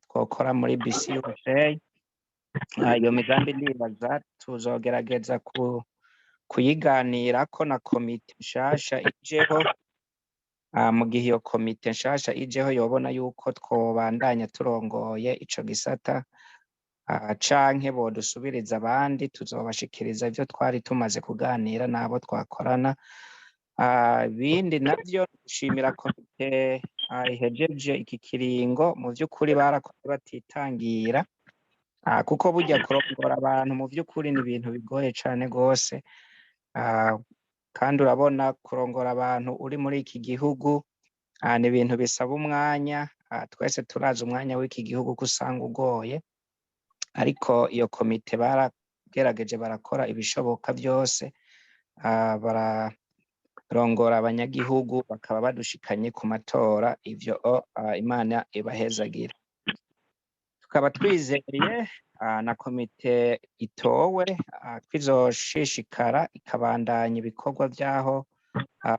twokora muri BCUSA. Iyo migambi ndibaza tuzogerageza kuyiganirako na komite nshasha ijeho. Mu gihe iyo komite nshasha ijeho yobona yuko twobandanya turongoye ico gisata, canke bodusubiriza abandi, tuzobashikiriza ivyo twari tumaze kuganira n'abo twakorana. Ibindi navyo gushimira komite ihejeje iki kiringo. Mu vy'ukuri barakoze batitangira, kuko burya kurongora abantu mu vy'ukuri ni ibintu bigoye cane gose. Kandi urabona kurongora abantu uri muri iki gihugu ni ibintu bisaba umwanya. Twese turazi umwanya w'iki gihugu ko usanga ugoye, ariko iyo komite baragerageje barakora ibishoboka vyose, bararongora abanyagihugu bakaba badushikanye ku matora. Ivyo Imana ibahezagira. Tukaba twizeye na komite itowe twizoshishikara ikabandanya ibikorwa vyaho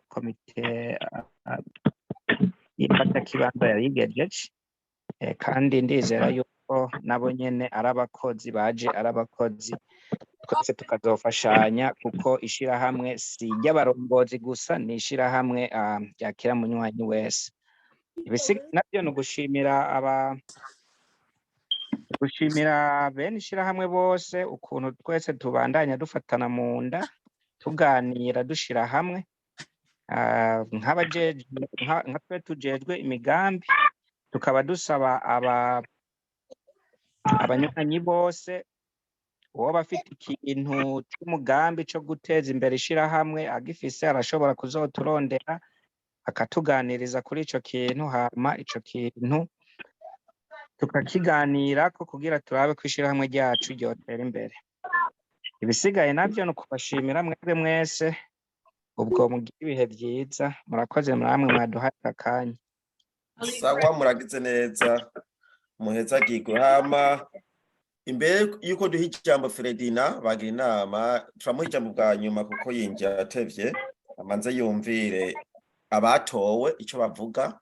komite y'imfatakibanza yarigejeje. Kandi ndizera yuko nabo nyene ari abakozi baje ari abakozi, twese tukazofashanya, kuko ishirahamwe si iry'abarongozi gusa, ni ishirahamwe ryakira munywanyi wese. Ibisigaye navyo ni ugushimira aba gushimira bene ishirahamwe bose, ukuntu twese tubandanya dufatana mu nda, tuganira, dushira hamwe. Nka twe tujejwe imigambi, tukaba dusaba abanywanyi bose, uwoba afite ikintu c'umugambi co guteza imbere ishirahamwe agifise, arashobora kuzoturondera akatuganiriza kuri ico kintu, hama ico kintu tukakiganirako kugira turabe ko ishirahamwe ryacu ryotera imbere. Ibisigaye navyo ni ukubashimira mwebwe mwese. Ubwo mugire ibihe byiza, murakoze namwe mwaduhaye aka kanya. Sawa, muragize neza, muhezagirwe. Hama imbere yuko duha ijambo Fredina bagira inama, turamuha ijambo bwa nyuma kuko yinjiye atevye, amanze yumvire abatowe ico bavuga,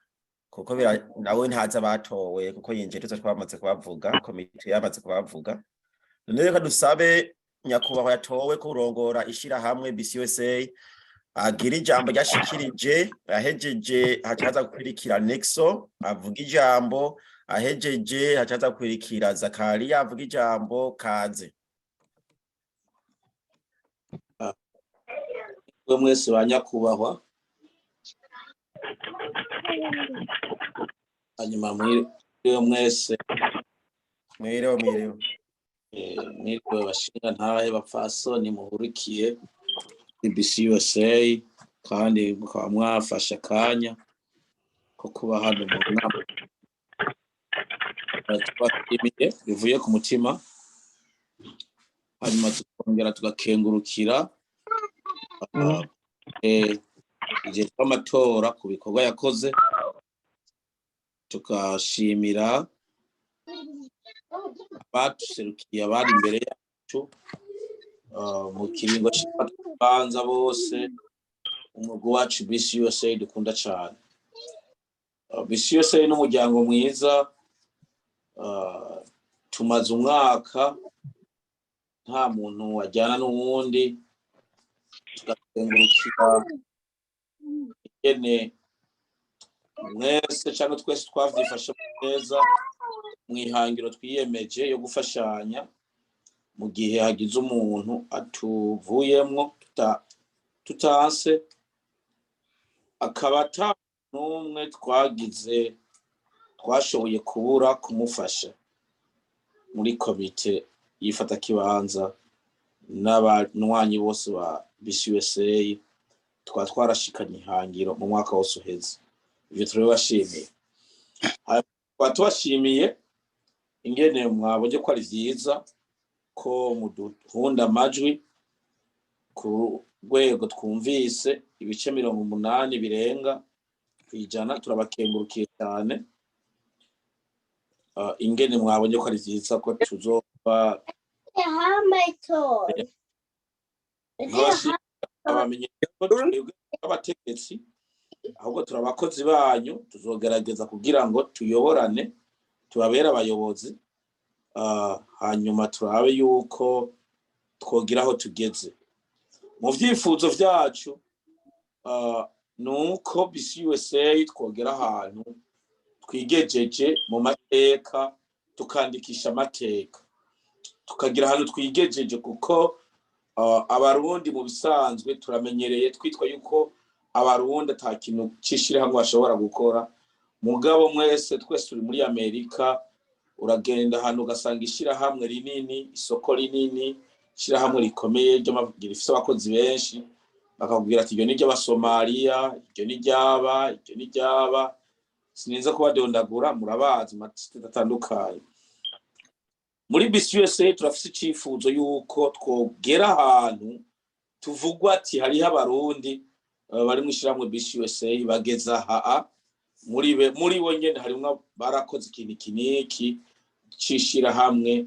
kuko nawe ntazi abatowe kuko yinjiye tuza twamaze kubavuga, komite yamaze kubavuga. None reka dusabe nyakubahwa yatowe kurongora ishirahamwe BCUSA agira ijambo ryashikirije. Ahejeje hacaza gukurikira Nexo avuga ijambo, ahejeje hacaza gukurikira Zakariya avuga ijambo. Kaze. Mwe mwese ba nyakubahwa, hanyuma mwiriwe mwese. Mwiriwe, mwiriwe. Mwiriwe bashinga ntahe, bapfasoni muhurikiye BBC USA, kandi mukaba mwafashe akanya ko kuba hano mu nama. Tubashimiye bivuye ku mutima, hanyuma tukongera tugakengurukira igihe cy'amatora ku bikorwa yakoze, tugashimira abaduserukiye abari imbere yacu mu kiringo cy'abanza bose, umugwi wacu BC USA dukunda cyane. BC USA n'umuryango mwiza. Tumaze umwaka nta muntu wajyana n'uwundi, tugakengurukira ingene mwese cyangwa twese twavyifashe neza mu ihangiro twiyemeje yo gufashanya mu gihe hagize umuntu atuvuyemwo tutanse, akaba ata n'umwe twagize twashoboye kubura kumufasha muri komite y'ifatakibanza n'abanywanyi bose ba BCUSA. Twaba twarashikanye ihangiro mu mwaka wose uheze, ivyo turabibashimiye. Twaba tubashimiye ingene mwabonye ko ari vyiza ko muduhunda amajwi ku rwego twumvise ibice 80 birenga kw'ijana. Turabakengurukiye cyane ingene mwabonye ko ari vyiza ko tuzoba abamenye ko twebwe abategetsi, ahubwo turi abakozi banyu. Tuzogerageza kugira ngo tuyoborane, tubabere abayobozi, hanyuma turabe yuko twogira aho tugeze mu vyifuzo vyacu. Ni uko BCUSA twogera ahantu twigejeje mu mateka, tukandikisha amateka, tukagira ahantu twigejeje, kuko Abarundi mu bisanzwe turamenyereye twitwa yuko Abarundi ata kintu c'ishirahamwe bashobora gukora. Mugabo mwese, twese turi muri Amerika, uragenda ahantu ugasanga ishirahamwe rinini, isoko rinini, ishirahamwe rikomeye rifise abakozi benshi, bakakubwira ati iryo ni iry'Abasomaliya, iryo ni iry'aba, iryo ni iry'aba, sininza kubadondagura, murabazi amasiteti atandukanye. Muri BCUSA turafise icifuzo yuko twogera ahantu tuvugwa ati hariho Abarundi bari mu ishirahamwe BCUSA bageze aha, muri bo nyene harimwo barakoze ikintu iki n'iki c'ishirahamwe,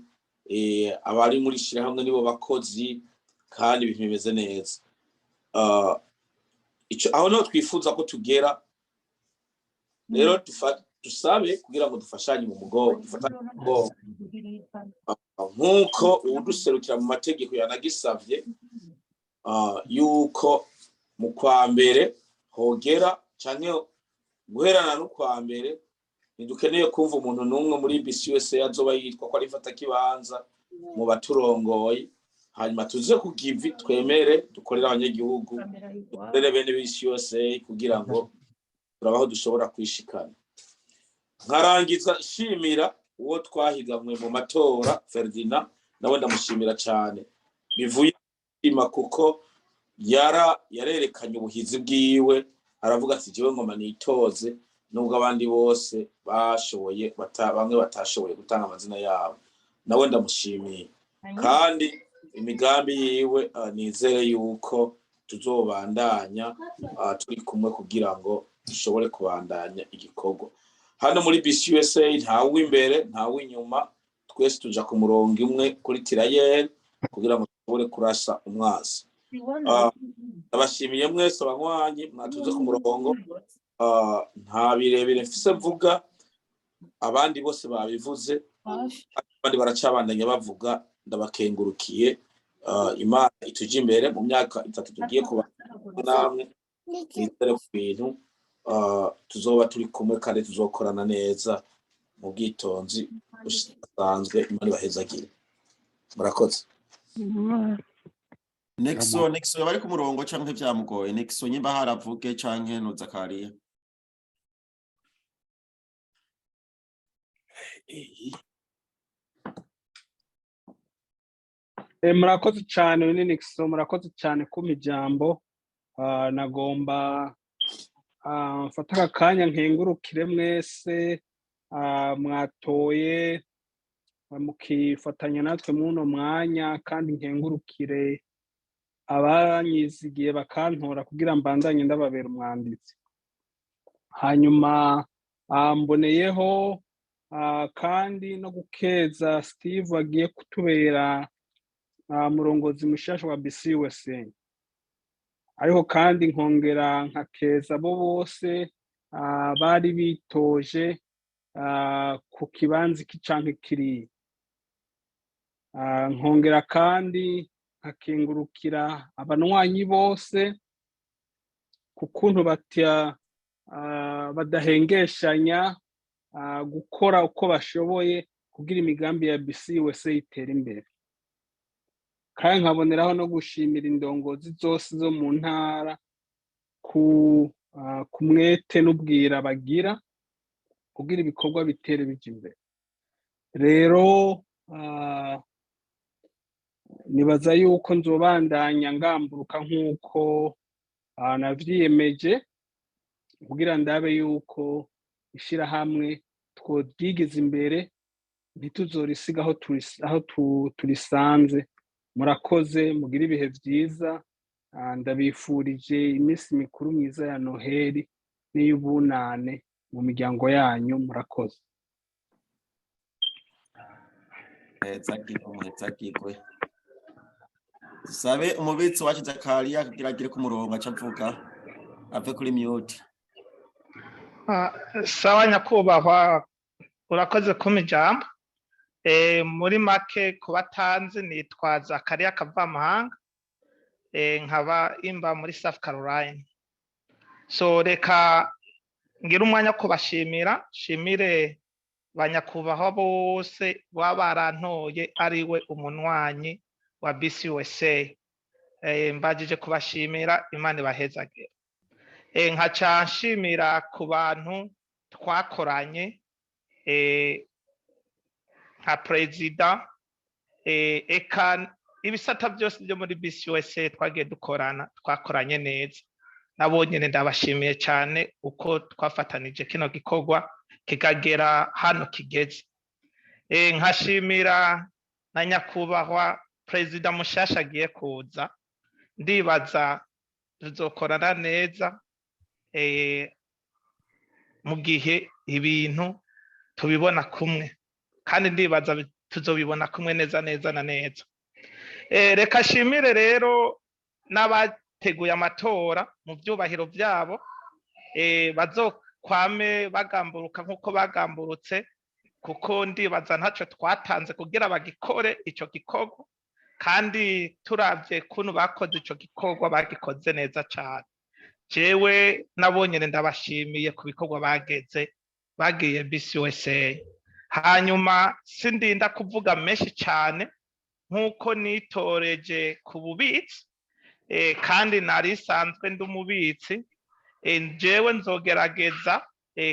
abari muri ishirahamwe nibo bakozi kandi ibintu bimeze neza. Ico aho niho twifuza ko tugera. Rero dusabe kugira ngo dufashanye mu mugongo, dufatanye mu mugongo nk'uko uwuduserukira mu mategeko yanagisavye, yuko mu kwa mbere hogera canke guherana n'ukwa mbere, ntidukeneye kumva umuntu n'umwe muri BCUSA azoba yitwa ko ari mfatakibanza mu baturongoye. Hanyuma tuze ku kivi, twemere dukorere abanyagihugu, dukorere bene BCUSA kugira ngo turabaho dushobora kwishikana. Nkarangiza nshimira uwo twahiganwe mu matora, Ferdinand, nawe ndamushimira cyane bivuye mutima, kuko yarerekanye ubuhizi bwiwe, aravuga ati jewe ngoma nitoze nubwo abandi bose bashoboye bamwe batashoboye gutanga amazina yabo. Nawe ndamushimiye, kandi imigambi yiwe nizere yuko Tuzobandanya turi kumwe kugira ngo dushobore kubandanya igikorwa hano muri BCUSA. Ntawe imbere, ntawe inyuma, twese tuja ku murongo imwe kuri tirailleur kugira ngo dushobore kurasa umwasi. Ndabashimiye mwese abanywanyi mwatuze ku murongo. Nta birebire mfise mvuga, abandi bose babivuze, abandi baracabandanya bavuga. Ndabakengurukiye. Imana ituje imbere mu myaka 3 tugiye kuba namwe. Nizere ku bintu tuzoba turi kumwe kandi tuzokorana neza mu bwitonzi busanzwe. Imana ibahezagire, murakoze. Nexo, Nexo bari ku murongo canke vyamugoye? Nexo, nyimba haravuge canke no Zakariya. Murakoze cyane ni Nixon, murakoze cyane kumpa ijambo. Nagomba mfate aka kanya nkengurukire mwese mwatoye mukifatanya natwe mw'uno mwanya, kandi nkengurukire abanyizigiye bakantora kugira mbandanye ndababera umwanditsi. Hanyuma mboneyeho kandi no gukeza Steve agiye kutubera murongozi mushasha wa BCUSA, ariko kandi nkongera nkakeza abo bose bari bitoje ku kibanza iki canke kiriya. Nkongera kandi nkakengurukira abanywanyi bose ku kuntu badahengeshanya gukora uko bashoboye kugira imigambi ya BCUSA itere imbere. Kandi nkaboneraho no gushimira indongozi zose zo mu ntara ku mwete n'ubwira bagira kugira ibikorwa bitere bija imbere. Rero nibaza yuko nzobandanya ngamburuka nk'uko navyiyemeje kugira ndabe yuko ishirahamwe tworyigiza imbere, ntituzorisiga aho turisanze. Murakoze, mugire ibihe vyiza. Ndabifurije iminsi mikuru myiza ya Noheli n'iy'ubunane mu miryango yanyu. Murakoze. Muhezagirwe, muhezagirwe. Dusabe umubitsi wacu Zakariya kugira agire ku murongo, aca avuga ave kuri mute. Sawa nyakubahwa, urakoze kumpa ijambo. Muri make, ku batanzi nitwa Zakariya Kavamahanga, nkaba imba muri South Carolina. So reka ngire umwanya wo kubashimira, shimire ba nyakubahwa bose baba barantoye ari we umunwanyi wa BCUSA. Mbajije kubashimira, Imana ibahezagire. Nkaca nshimira ku bantu twakoranye nka perezida, eka ibisata byose byo muri BCUSA twagiye dukorana, twakoranye neza. Nabo nyene ndabashimiye cyane uko twafatanije kino gikorwa kikagera hano kigeze. Nkashimira na nyakubahwa perezida mushasha agiye kuza, ndibaza tuzokorana neza mu gihe ibintu tubibona kumwe, kandi ndibaza tuzobibona kumwe neza neza na neza. Reka shimire rero n'abateguye amatora mu byubahiro byabo, bazokwame bagamburuka nk'uko bagamburutse, kuko ndibaza ntacyo twatanze kugira bagikore ico gikorwa, kandi turavye kuntu bakoze ico gikorwa bagikoze neza cane. Jewe nabonyene ndabashimiye ku bikorwa bageze bagiye BCUSA. Hanyuma sindinda kuvuga menshi cyane nk'uko nitoreje ku bubitsi, kandi nari isanzwe ndi umubitsi. Jewe nzogerageza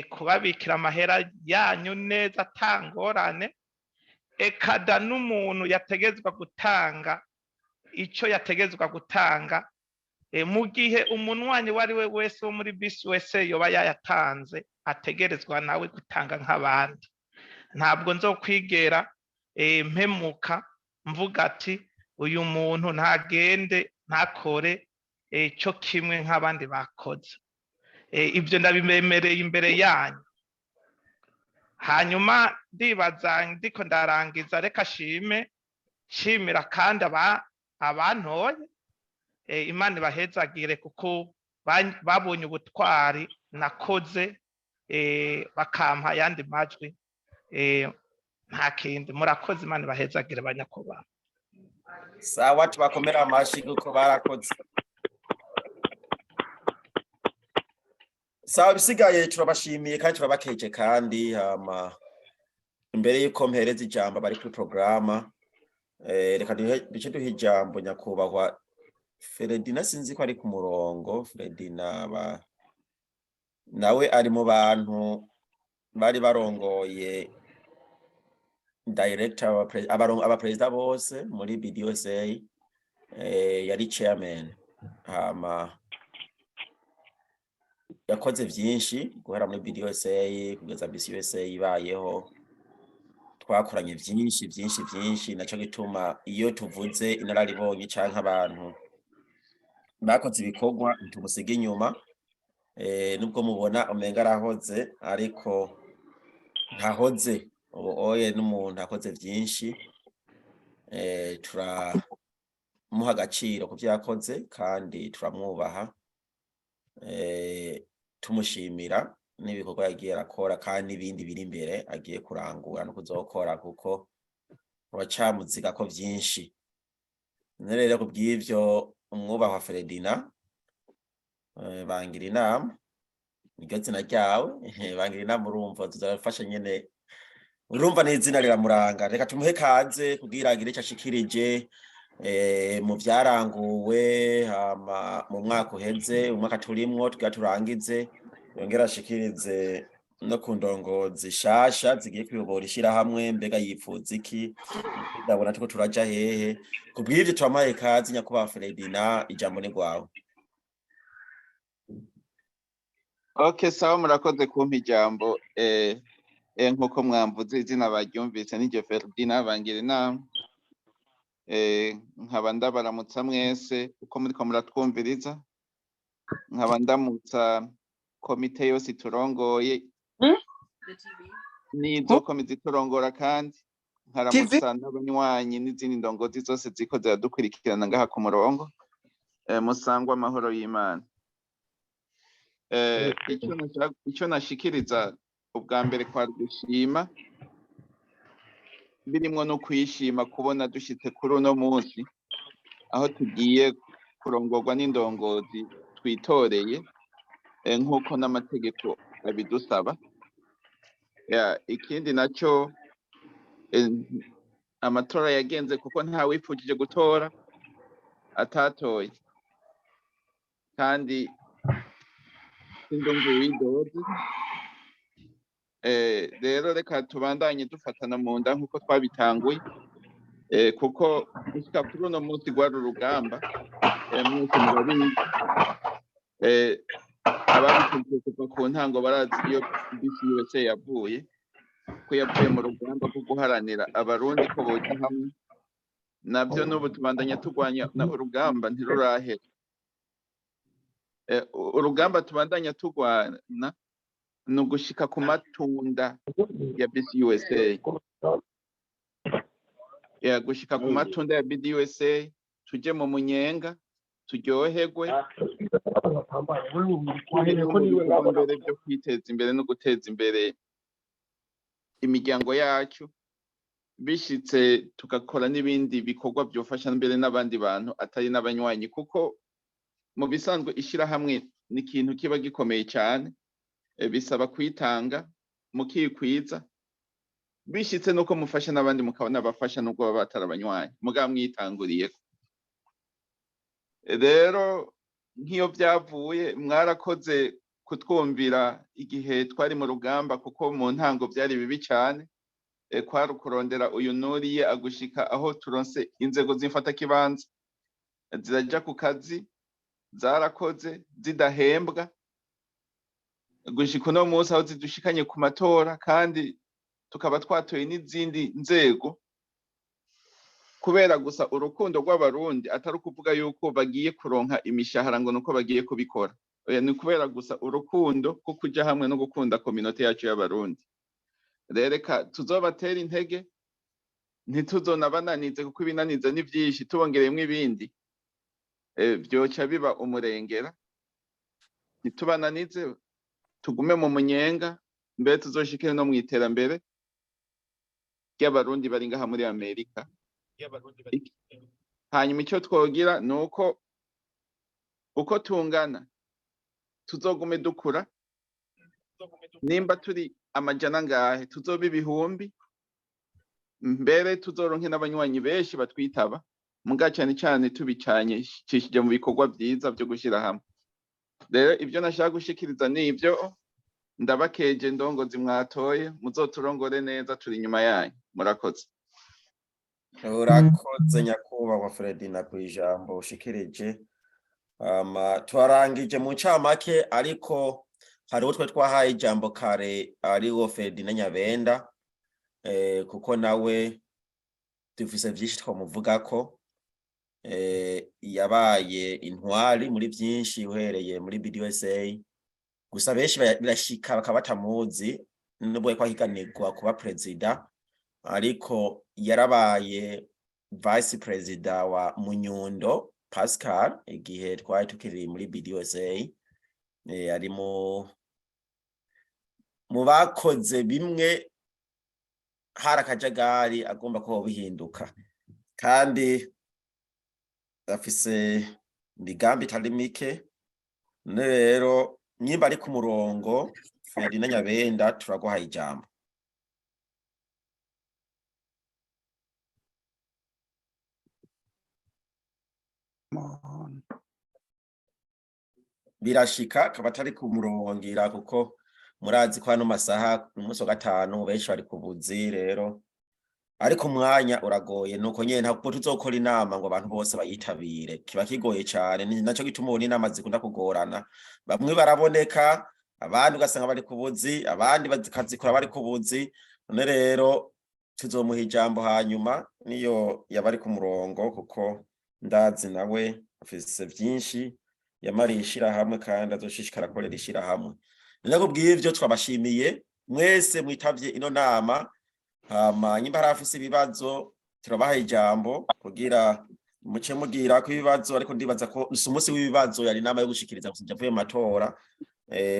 kubabikira amahera yanyu neza atangorane, ekada n'umuntu yategezwa gutanga icyo yategezwa gutanga. Mu gihe umunwanyi uwo ari we wese wo muri BCUSA yoba yayatanze, ategerezwa nawe gutanga nk'abandi. Ntabwo nzokwigera mpemuka mvuga ati uyu muntu ntagende ntakore. Cyo kimwe nk'abandi bakoze. Ibyo ndabibemereye imbere yanyu. Hanyuma ndibaza ndiko ndarangiza, reka shime, nshimira kandi abantoye. Imana ibahezagire kuko babonye ubutwari nakoze, bakampa ayandi majwi. Nta kindi, murakoze, Imana ibahezagire, banyakubahwa. Sawa, tubakomera amashi kuko barakoze. Sawa, bisigaye turabashimiye kandi turabakeje. Kandi hama imbere yuko mpereza ijambo bari kuri porogaramu, reka duce duha ijambo nyakubahwa Feredina. Sinzi ko ari ku murongo. Feredina ba nawe ari mu bantu bari barongoye director abaperezida bose muri BDUSA, yari chairman. Hama yakoze vyinshi guhera muri BDUSA kugeza BCUSA ibayeho. Twakoranye vyinshi vyinshi vyinshi, naco gituma iyo tuvuze inararibonye canke abantu bakoze ibikorwa ntitumusiga inyuma. Nubwo mubona umenga arahoze, ariko ntahoze. Ubu oye n'umuntu akoze vyinshi, turamuha agaciro ku vyo yakoze kandi turamwubaha, tumushimira n'ibikorwa yagiye arakora kandi n'ibindi biri imbere agiye kurangura no kuzokora, kuko turacamuziga ko vyinshi. None rero kubw'ivyo, umwubahwa Feredina, bangira inama, niryo zina ryawe, bangira inama. Urumva tuzarafasha nyene, urumva n'izina riramuranga. Reka tumuhe kaze kugira agire ico ashikirije mu vyaranguwe hama mu mwaka uheze, umwaka turimwo tugira turangize, yongere ashikirize no ku ndongozi shasha zigiye kuyobora ishirahamwe. Mbega yipfuza iki? Ndabona turiko turaja hehe? Kubw'ivyo turamuhaye kaze. Nyakubahwa Feredina, ijambo ni rwawe. Okay, sawa, murakoze kumpa ijambo. Nkuko mwamvuze izina baryumvise, ni Ferdinand bangira inama. Nkaba ndabaramutsa mwese uko muriko muratwumviriza, nkaba ndamutsa komite yose iturongoye n'izo komite iturongora, kandi nkaramutsa n'abanywanyi n'izindi ndongozi zose ziko ziradukurikirana ngaha ku murongo. Musangwa amahoro y'Imana. Icyo nashikiriza ubwa mbere kwari gushima, birimwo no kwishima kubona dushitse kuri uno munsi aho tugiye kurongorwa n'indongozi twitoreye, nk'uko n'amategeko abidusaba. Ikindi naco, amatora yagenze kuko nta wipfujije gutora atatoye, kandi sindumva uwidoze. Rero reka tubandanye dufatana mu nda nk'uko twabitanguye, kuko gushika kuri uno munsi rwari urugamba. Mwese murabizi, ababikurikiye kuva ku ntango barazi iyo BCUSA yavuye, ko yavuye mu rugamba rwo guharanira abarundi ko boja hamwe. Navyo n'ubu tubandanya turwanya urugamba, ntirurahera. Urugamba tubandanya turwana ni ugushika ku matunda ya BCUSA, ya gushika ku matunda ya BDUSA, tuje mu munyenga turyoherwe, tuje no mu bikorwa mbere byo kwiteza imbere no guteza imbere imiryango yacu, bishitse tugakora n'ibindi bikorwa byofasha mbere n'abandi bantu atari n'abanywanyi, kuko mu bisanzwe ishirahamwe ni ikintu kiba gikomeye cyane, bisaba kwitanga mukikwiza, bishitse nuko mufasha n'abandi mukabona abafasha nubwo baba batari abanywanyi mugabo mwitanguriye. Rero nk'iyo byavuye, mwarakoze kutwumvira igihe twari mu rugamba, kuko mu ntango byari bibi cyane. Kwari ukurondera uyu nuriye agushika aho turonse inzego z'imfatakibanza ziraja ku kazi, zarakoze zidahembwa gushika uno munsi aho zidushikanye ku matora, kandi tukaba twatoye n'izindi nzego. Kubera gusa urukundo rw'Abarundi, atari ukuvuga yuko bagiye kuronka imishahara ngo nuko bagiye kubikora. Oya, ni kubera gusa urukundo rwo kuja hamwe no gukunda communauté yacu y'Abarundi. Rero reka tuzobatera intege, ntituzonabananize, kuko ibinaniza ni vyinshi, tubongereyemwo ibindi vyoca biba umurengera. Ntitubananize, tugume mu munyenga, mbere tuzoshike no mw'iterambere ry'Abarundi bari ngaha muri Amerika. Hanyuma icyo twogira ni uko uko tungana tuzogume dukura. Nimba turi amajana angahe, tuzoba ibihumbi, mbere tuzoronke n'abanywanyi benshi batwitaba, muga cyane cyane tubicanye cishije mu bikorwa vyiza vyo gushira hamwe. Rero ibyo nashaka gushikiriza ni ibyo. Ndabakeje, ndongozi mwatoye, muzoturongore neza, turi inyuma yanyu. Murakoze. Urakoze, nyakubahwa Fredina, ku ijambo ushikirije. Twarangije mu ncamake, ariko hariho twe twahaye ijambo kare, ariwo Ferdina Nyabenda, kuko nawe dufise vyinshi twamuvugako. Yabaye intwari muri vyinshi uhereye muri BDUSA. Gusa benshi birashika bakaba batamuzi, nubwo yariko ahiganirwa kuba perezida, ariko yarabaye vice perezida wa Munyundo Pascal igihe twari tukiri muri BDUSA. Ari mu bakoze bimwe hari akajagari agomba ko bihinduka, kandi afise imigambi itari mike. None rero nyimba ari ku murongo, Ferdinand Nyabenda, turaguhaye ijambo. Birashika akaba atari ku murongo, kuko murazi ko hano masaha umunsi wa gatanu benshi bari ku buzi. Rero ariko umwanya uragoye, nuko nyene ntabwo tuzokora inama ngo abantu bose bayitabire, kiba kigoye cane. Ni naco gituma ubona inama zikunda kugorana. Bamwe baraboneka, abandi ugasanga bari ku buzi, abandi bakazikora bari ku buzi. None rero tuzomuha ijambo hanyuma niyo yaba ari ku murongo, kuko ndazi nawe afise vyinshi yamariye ishirahamwe kandi azoshishikara akorera ishirahamwe. None kubw'ivyo twabashimiye mwese mwitavye ino nama. Hama nyimba hari afise ibibazo, turabaha ijambo kugira muce mugira ko ibibazo, ariko ndibaza ko si umunsi w'ibibazo, yari inama yo gushikiriza gusa avuye mu matora.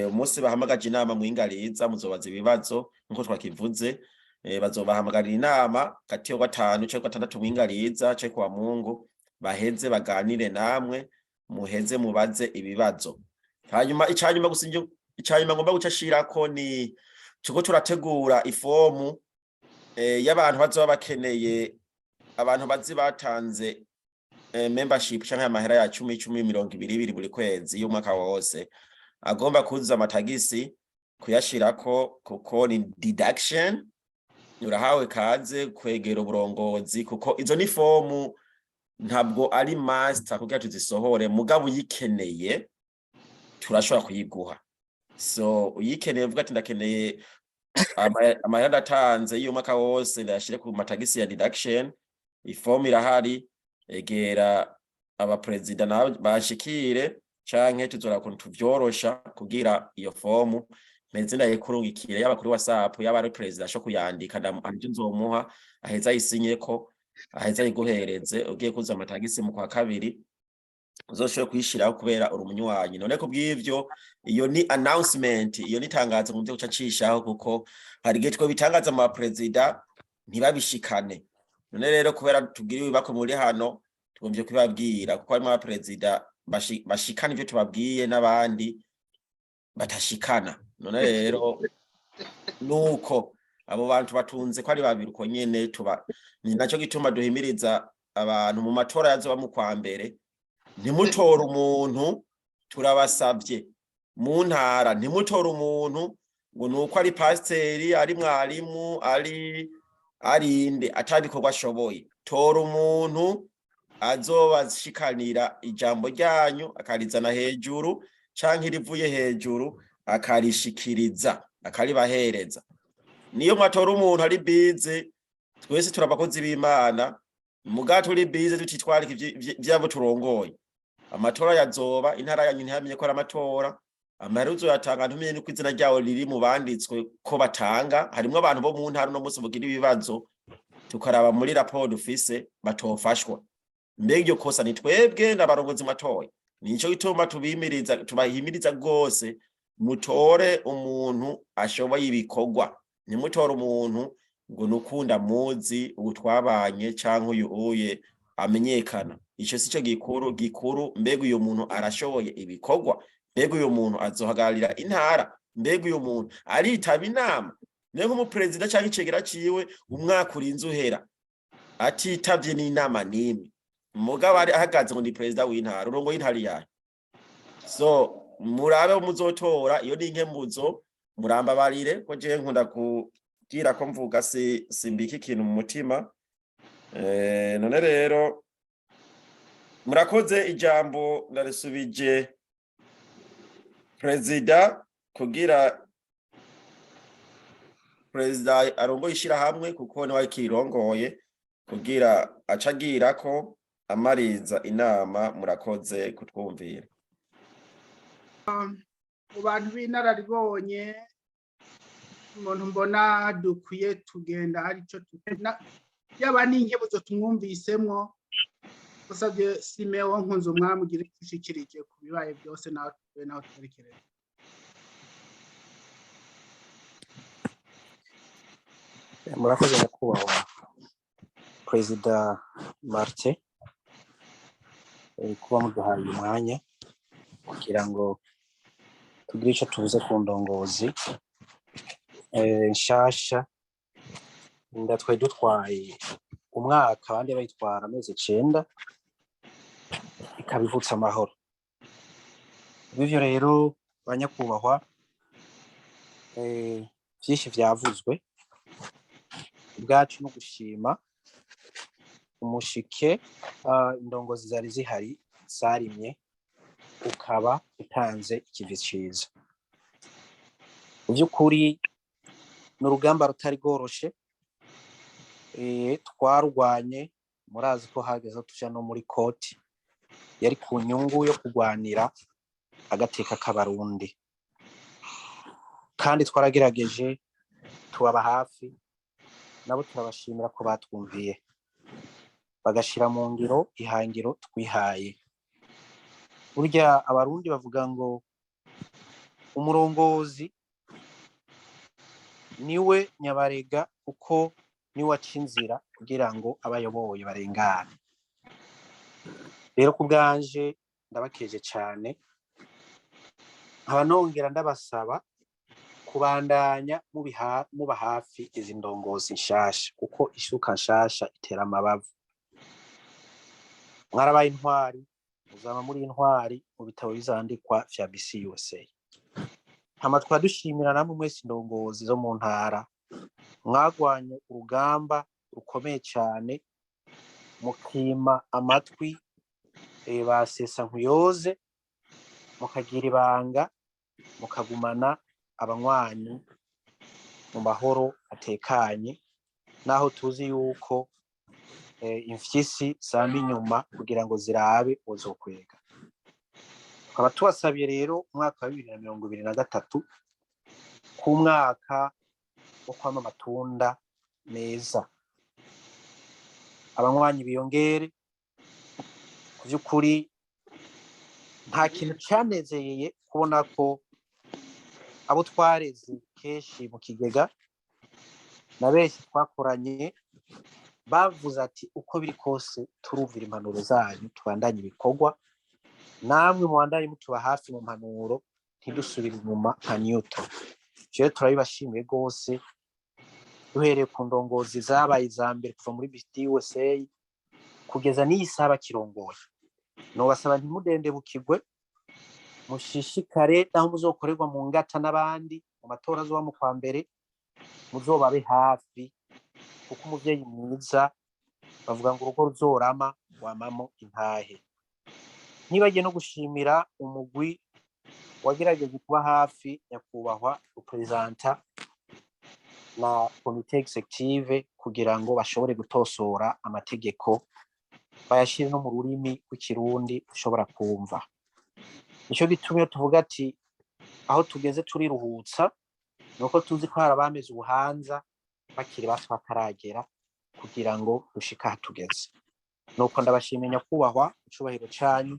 Umunsi bahamagaje inama mwingariza muzobaza ibibazo nkuko twakivuze. Bazobahamagarira inama kati yo gatanu canke gatandatu mwingariza canke kuwa Mungu, baheze baganire namwe, muheze mubaze ibibazo. Hanyuma icanyuma gusa, icanyuma ngomba guca shirako ni tuko turategura ifomu y'abantu bazoba bakeneye, abantu bazi batanze membership canke amahera ya 10 10, 20 20 buri kwezi y'umwaka wose, agomba kuzuza amatagisi kuyashirako, kuko ni deduction. Urahawe kaze kwegera uburongozi, kuko izo ni fomu, ntabwo ari master kugira tuzisohore, mugabo uyikeneye turashobora kuyiguha. So uyikeneye uvuga ati ndakeneye amahera ndatanze y'umwaka wose ndayashire ku matagisi ya deduction, ifomu irahari. Egera abaperezida nabo bashikire, canke tuzora kuntu tuvyorosha kugira iyo fomu meze ndayikurungikire, yaba kuri WhatsApp, yaba ari perezida asho kuyandika, ivyo nzomuha aheza ayisinyeko, aheza ayiguhereze. Ugiye kuza amatagisi mu kwa kabiri, uzoshobore kuyishiraho kubera uri umunywanyi. None kubw'ivyo, iyo ni announcement, iyo ni itangazo mu byo guca cishaho, kuko hari igihe two bitangaza mu baperezida ntibabishikane. None rero kubera tugira ibibako muri hano, tugomvye kubibabwira, kuko harimo abaperezida bashikana ivyo tubabwiye n'abandi batashikana. None rero nuko abo bantu batunze ko ari babiri uko nyene tuba, ni naco gituma duhimiriza abantu mu matora yazoba mu kwa mbere, ntimutore umuntu, turabasavye mu ntara, ntimutore umuntu ngo nuko ari pasiteri, ari mwarimu, ari arinde atabikorwa ashoboye. Tora umuntu azobashikanira ijambo ryanyu, akarizana hejuru canke irivuye hejuru akarishikiriza, akaribahereza. Niyo mwatora umuntu ari bize, twese turi abakozi b'Imana. Muga turi bize tutitwarika ivyabo turongoye. Amatora yazoba, intara yanyu ntiyamenye ko ari amatora. Amahera uzoyatanga ntumenye nuko izina ryawe riri mu banditswe ko batanga. Harimwo abantu bo mu ntara uno munsi bugira ibibazo, tukaraba muri raporo dufise batofashwa. Mbega iryo kosa ni twebwe n'abarongozi mwatoye? Nico gituma tubimiriza, tubahimiriza rwose, mutore umuntu ashoboye ibikorwa. Ntimutore umuntu ngo nukunda muzi ubu twabanye canke uyu uye amenyekana. Ico sico gikuru. Gikuru, mbega uyu muntu arashoboye ibikorwa? Mbega uyu muntu azohagararira intara? Mbega uyu muntu aritaba inama? Mbega umuperezida canke icegera ciwe umwaka urinze uhera atitavye n'inama n'imwe, mugabo ari ahagaze ngo ni perezida w'intara, urongoye intara yayo? So murabe muzotora. Iyo ni inkemuzo, murambabarire ko jewe nkunda kubwira ko mvuga, si simbika ikintu mu mutima. None rero murakoze. Ijambo ndarisubije perezida, kugira perezida arongoye ishirahamwe, kuko niwe akirirongoye, kugira aca ko amariza inama. Murakoze kutwumvira. Mu bantu b'inararibonye, umuntu mbona dukwiye tugenda hari icyo yaba n'inkebuzo tumwumvisemwo. Usabye Simewo Nkunze Umwami ugira icyo ushikirije ku bibaye byose, nawe naho twerekereza. Murakoze, nyakubahwa Perezida Martin, kuba muduhaye uyu mwanya kugira ngo tugire icyo tubuze ku ndongozi nshasha. Inda twari dutwaye umwaka, abandi bayitwara amezi 9, ikaba ivutse amahoro. Bivyo rero, banyakubahwa, vyinshi vyavuzwe. Ubwacu no gushima umushike indongozi zari zihari zarimye, ukaba utanze ikivi ciza. Mu by'ukuri ni urugamba rutari rworoshe twarwanye. Murazi ko hageze tuja no muri koti, yari ku nyungu yo kurwanira agateka k'Abarundi, kandi twaragerageje tubaba hafi. Nabo turabashimira ko batwumviye, bagashira mu ngiro ihangiro twihaye. Burya Abarundi bavuga ngo umurongozi niwe nyabarega, kuko niwe aca inzira kugira ngo abayoboye barengane. Rero ku bwanje ndabakeje cyane, nkaba nongera ndabasaba kubandanya muba hafi izi ndongozi nshasha, kuko isuka nshasha itera amabavu. Mwarabaye intwari, muzaba muri intwari mu bitabo bizandikwa vya BCUSA. Hama tukaba dushimira namwe mwese indongozi zo mu ntara mwagwanye urugamba rukomeye cyane, mukima amatwi ba sesa nkuyoze, mukagira ibanga, mukagumana abanywanyi mu mahoro atekanye, naho tuzi yuko imfyisi zama inyuma kugira ngo zirabe uzokwega. Tukaba tubasabiye rero umwaka wa 2023 ku mwaka wo kwama amatunda meza, abanywanyi biyongere. Ku by'ukuri nta kintu cyanezeye kubona ko abo twareze kenshi mu kigega na benshi twakoranye bavuze ati: "Uko biri kose turumvira impanuro zanyu, tubandanye ibikorwa. Namwe mubandanye mutuba hafi mu mpanuro, ntidusubire inyuma nka Newton." Rero turabibashimiye rwose, duhereye ku ndongozi zabaye iza mbere kuva muri BCUSA kugeza n'iyi saha bakirongoye. Nobasaba ntimudendebukirwe, mushishikare naho muzokorerwa mu ngata n'abandi mu matora azoba mu kwa mbere, muzobabe hafi, kuko umuvyeyi mwiza bavuga ngo urugo ruzorama wamamo intahe. Ntibagiye no gushimira umugwi wagerageje kuba hafi nyakubahwa représenta na komite exécutive kugira ngo bashobore gutosora amategeko. Bayashire no mu rurimi rw'Ikirundi ushobora kumva. Nico gituma iyo tuvuga ati aho tugeze turiruhutsa, nuko tuzi ko hari abameze ubuhanza bakiri bato bataragera kugira ngo dushike aha tugeze. Nuko ndabashimiye, nyakubahwa, icubahiro canyu,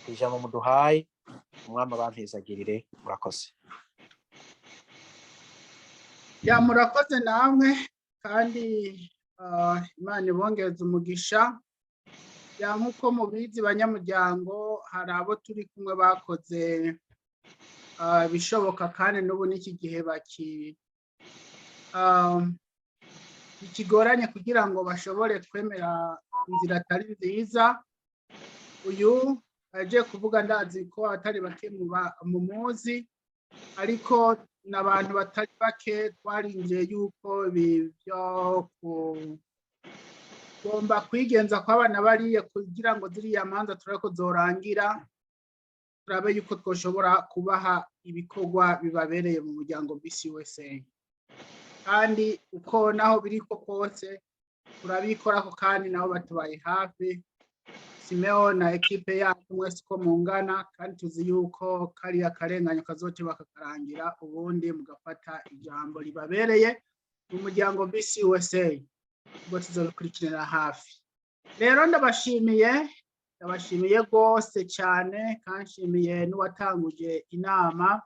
ijambo muduhaye. Umwami abampezagirire. Murakoze. Ya, murakoze namwe, kandi Imana ibongereza umugisha. Ya, nk'uko mubizi banyamuryango, hari abo turi kumwe bakoze ibishoboka, kandi n'ubu n'iki gihe baki bikigoranye kugira ngo bashobore kwemera inzira atari nziza. Uyu aje kuvuga, ndazi ko atari bake mumuzi, ariko n'abantu batari bake twarinjiye yuko ibi byo kugomba kwigenza kw'abana bariye kugira ngo ziriya manza turabe ko zorangira, turabe yuko twoshobora kubaha ibikorwa bibabereye mu muryango BCUSA. Kandi uko naho biri ko kose turabikorako, kandi nabo batubaye hafi, Simeo na équipe yacu mwese uko mungana, kandi tuzi yuko kariya karenganyo kazoteba kakarangira, ubundi mugafata ijambo ribabereye mu muryango BCUSA. Ubwo tuzabikurikiranira hafi. Rero ndabashimiye, ndabashimiye rwose cyane, kandi nshimiye n'uwatanguje inama.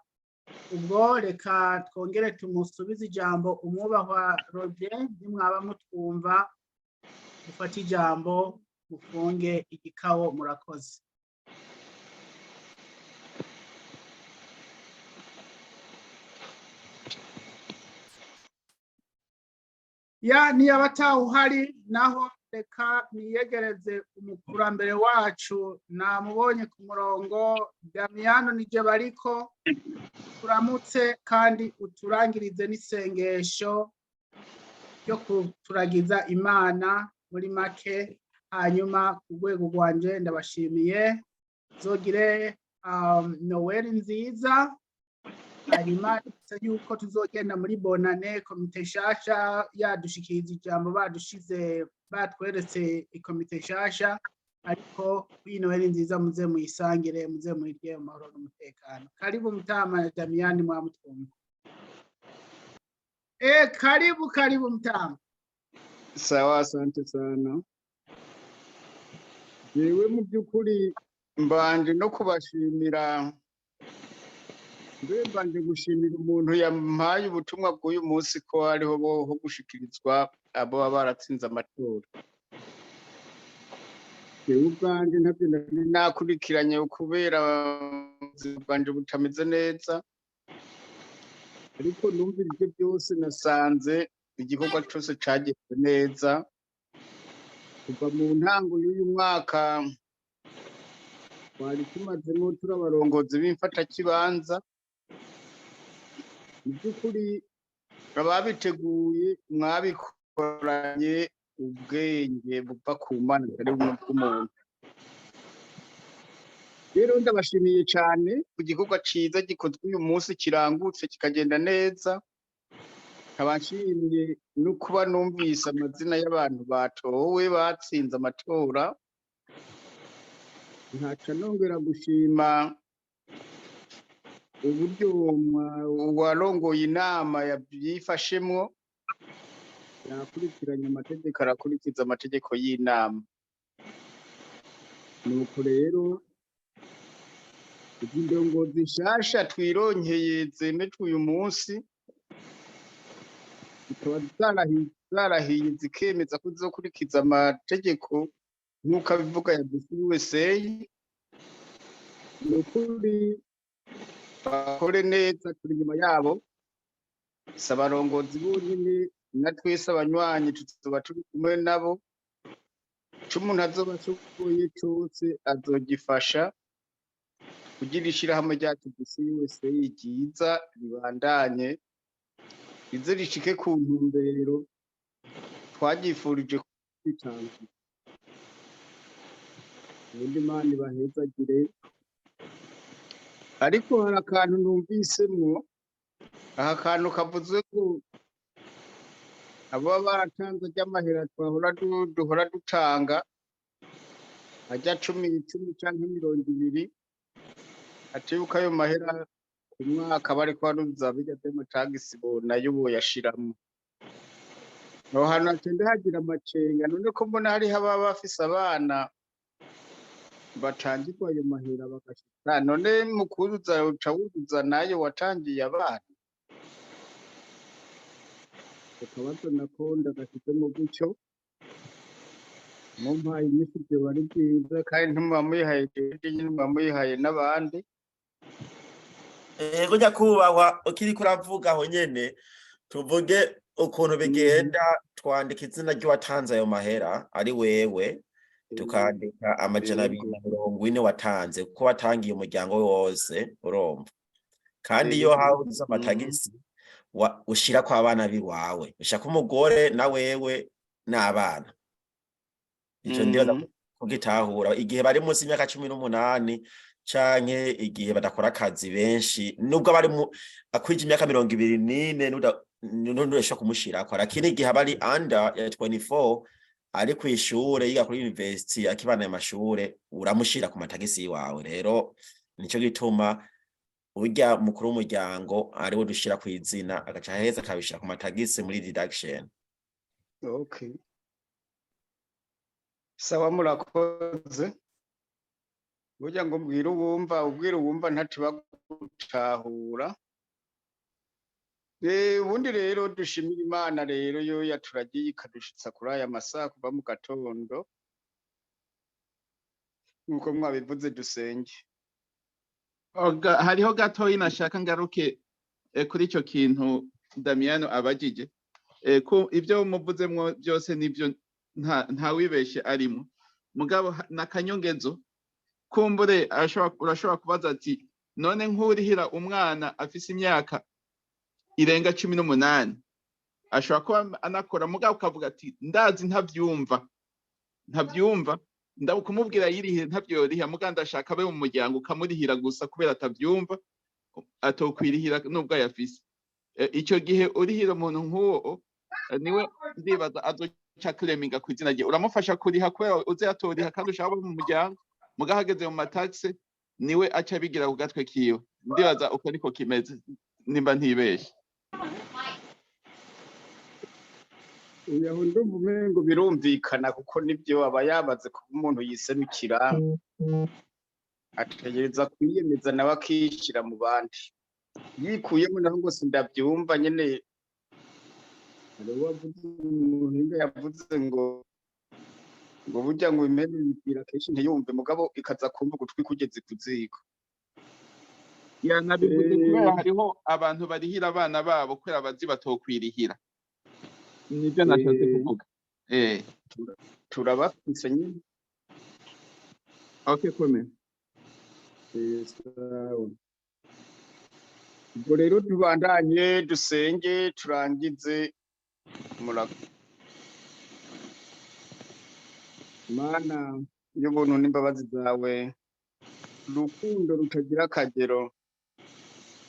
Ubwo reka twongere tumusubize ijambo umwubahwa Roger. Nimwaba mutwumva, mufate ijambo, mufunge igikawo. Murakoze. Ya, niyaba atawuhari naho, reka niyegereze umukurambere wacu, namubonye ku murongo, Damiyano nije bariko. Turamutse kandi uturangirize n'isengesho ryo kuturagiza Imana muri make. Hanyuma ku rwego rwanje ndabashimiye, zogire Noweli nziza. Hanyuma yuko tuzogenda muri bonane, komite nshasha yadushikiriza ijambo, badushize batweretse ikomite nshasha. Ariko kuri Noweli nziza, muze muyisangire, muze muyirye mu mahoro n'umutekano. Karibu mutama Damiyani, mwamutwumva. Karibu, karibu mutama. Sawa, asante sana. Jewe mu by'ukuri mbanje no kubashimira, mbe mbanje gushimira umuntu yampaye ubutumwa bw'uyu munsi, ko hariho ho gushikirizwa abo baba baratsinze amatora. Jewe ubwanje ntabyo nari nakurikiranye kubera ubuzima bwanje butameze neza, ariko numvira ibyo byose nasanze igikorwa cyose cagenze neza kuva mu ntango y'uyu mwaka. Twari tumazemo turi abarongozi b'imfatakibanza. Mu by'ukuri ababiteguye mwabikoranye ubwenge buva ku Mana, atari bumwe bw'umuntu. Rero ndabashimiye cyane ku gikorwa ciza gikozwe uyu munsi, kirangutse kikagenda neza. Nkaba nshimiye no kuba numvise amazina y'abantu batowe, batsinze amatora. Nkaca nongera gushima uburyo uwarongoye inama yabyifashemwo, yakurikiranye amategeko, arakurikiza amategeko y'inama. Nuko rero indongozi nshasha twironkeye zemejwe uyu munsi zikaba zarahiye, zikemeza ko zizokurikiza amategeko nk'uko abivuga ya BCUSA. Ni ukuri bakore neza, turi inyuma yabo. Si abarongozi bonyine, na twese abanywanyi tuzoba turi kumwe nabo. Ico umuntu azoba ashoboye cose azogifasha kugira ishirahamwe ryacu BCUSA ryiza ribandanye, rize rishike ku ntumbero twaryifurije kwitanga. Ubundi Imana ibahezagire. Ariko hari akantu numvisemwo, aka kantu kavuze ko abo baratanze ry'amahera twahora duhora dutanga. Ajya 10, 10 canke 20, ati yuko ayo mahera ku mwaka bariko baruzuza birya vy'amatagisi bo nayo boyashiramwo. Aho hantu hagenda hagira amakenga. None ko mbona hariho ababa bafise abana batangirwa ayo mahera bagashika, none mu kuzuza uca wuzuza nayo watangiye abana? Akabazo nako ndagashizemo gutyo. Mumpaye inyishu vyoba ari vyiza, kandi ntimuba muyihaye jewe nyene, muba muyihaye n'abandi. Ego nyakubahwa, ukiriko uravuga aho nyene, tuvuge ukuntu bigenda. Twandika izina ry'uwatanze ayo mahera, ari wewe, tukandika 240 watanze, kuko watangiye umuryango wose, urumva? Kandi iyo habuze amatagisi ushirako abana biwawe, ushirako umugore na wewe n'abana. Ico ndibaza kugitahura. Igihe bari munsi y'imyaka 18 canke igihe badakora akazi benshi, nubwo bari mu akwije imyaka 24, nudashobora kumushirako, lakini igihe aba ari under ya 24, ari kw'ishure, yiga kuri university, akibana amashure, uramushira ku matagisi yiwawe. Rero nico gituma urya mukuru w'umuryango ariwe dushira kw'izina, agaca aheza akabishira ku matagisi muri deduction. Okay, sawa, murakoze. Burya ngo mbwira uwumva, ubwira uwumva ntatiba gutahura. Ubundi rero dushimira Imana rero yo yaturagiye ikadushitsa kuri aya masaha kuva mu gatondo. Nk'uko mwabivuze, dusenge. Hariho gatoyi nashaka ngaruke kuri ico kintu Damiano abajije. Ko ibyo muvuzemwo byose nivyo, nta wibeshe arimo, mugabo nakanyongezo kumbure urashobora kubaza ati: none nk'urihira umwana afise imyaka irenga 18, ashobora kuba anakora, mugabo ukavuga ati: ndazi ntavyumva, ntavyumva, kumubwira yirihire ntavyoriha, mugabo ndashaka abe mu muryango, ukamurihira gusa kubera atavyumva, atokwirihira nubwo ayafise. Ico gihe urihira umuntu nk'uwo, niwe ndibaza azoca claiminga ku izina rye. Uramufasha kuriha kubera uze atoriha kandi ushaka abo mu muryango, mugabo hageze mu mataxe niwe aca abigira ku gatwe kiwe. Ndibaza uko niko kimeze nimba ntibeshe. Oya, ndumva umengo birumvikana, kuko nibyo, aba yamaze kuba umuntu yiserukira, ategereza kwiyemeza nawe akishyira mu bandi. Yikuyemo naho ngo sindabyumva nyene. Hari uwavuze, umuhinga yavuze ngo burya ngo impene yibwira kenshi ntiyumve, mugabo ikaza kumva ugutwi kugeze ku ziko. Ya, nabivuze kubera hariho abantu barihira abana babo kubera bazi batokwirihira, nibyo nashatse kuvuga. Turabafise nyine. Okay, komera. Sawa, ubwo rero tubandanye dusenge turangize. Murakoze. Mana y'ubuntu n'imbabazi zawe, urukundo rutagira akagero,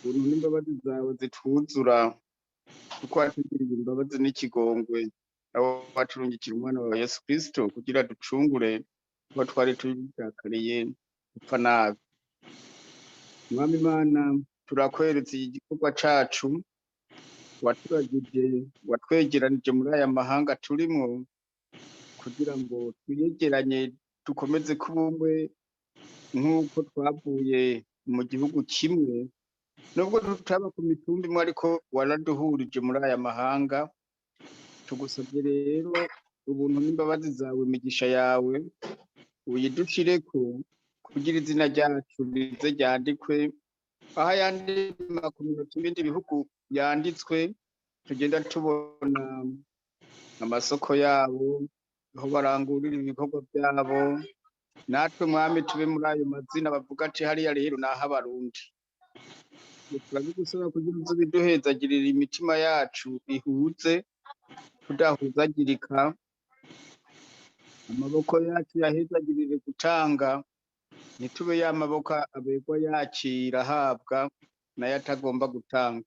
ubuntu n'imbabazi zawe zitwuzura, kuko watugiriye imbabazi n'ikigongwe, aho waturungikira umwana wawe Yesu Kristo kugira ducungure kuba twari tujakariye gupfa nabi. Mwami Imana, turakweretse iki gikorwa cacu waturagije, watwegeranije muri aya mahanga turimwo kugira ngo twiyegeranye, dukomeze kuba umwe nk'uko twavuye mu gihugu kimwe, nubwo tutaba ku mitumba imwe, ariko waraduhurije muri aya mahanga. Tugusabye rero ubuntu n'imbabazi zawe, imigisha yawe uyidushireko kugira izina ryacu rize ryandikwe aho ayandi makominote ibindi bihugu yanditswe. Tugenda tubona amasoko yabo, aho barangurira ibikorwa byabo. Natwe Mwami, tube muri ayo mazina, bavuga ati: hariya rero ni ah'Abarundi. Turabigusaba kugira uze ubiduhezagirira, imitima yacu ihuze tudahuzagirika, amaboko yacu yahezagirire gutanga, ntitube ya maboko aberwa yakira ahabwa nayo atagomba gutanga.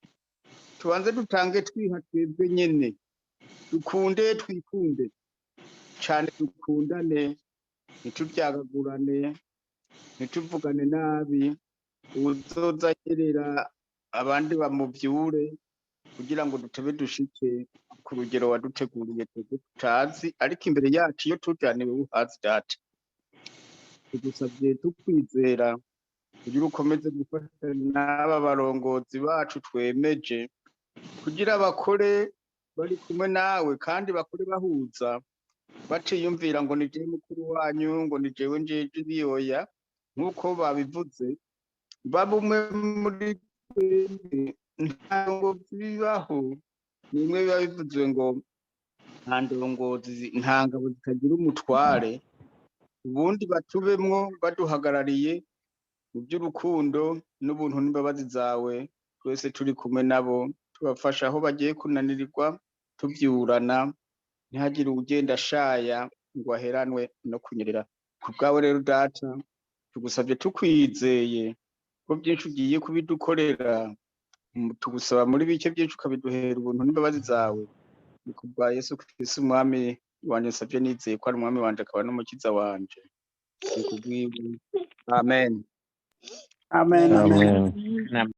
Tubanze dutange twiha twebwe nyene, dukunde, twikunde cane, dukundane. Ntituryagagurane, ntituvugane nabi. Uwuzoza anyerera, abandi bamuvyure, kugira ngo dutebe dushike ku rugero waduteguriye twebwe tutazi, ariko imbere yacu iyo tujaniwe uhazi. Data, tugusabye tukwizera kugira ukomeze gufasha n'aba barongozi bacu twemeje, kugira bakore bari kumwe nawe kandi bakore bahuza, baciyumvira ngo ni jewe mukuru wanyu, ngo ni jewe njeje ibiyoya. Nk'uko babivuze, baba umwe muri twebwe. Nta ndongozi bibaho, ni imwe biba bivuze ngo nta ndongozi, nta ngabo zitagira umutware. Ubundi batubemwo baduhagarariye mu by'urukundo n'ubuntu n'imbabazi zawe, twese turi kumwe nabo, tubafasha aho bagiye kunanirirwa, tuvyurana, ntihagire uwugenda ashaya ngo aheranwe no kunyerera. Ku bwawe rero, Data, tugusabye tukwizeye ko byinshi ugiye kubidukorera. Tugusaba muri bike byinshi, ukabiduhera ubuntu n'imbabazi zawe. Ni ku bwa Yesu Kristo Umwami wanje nsabye nizeye ko ari Umwami wanje akaba n'Umukiza wanje. Ni ku bwiwe, amen. Amen, amen. Amen.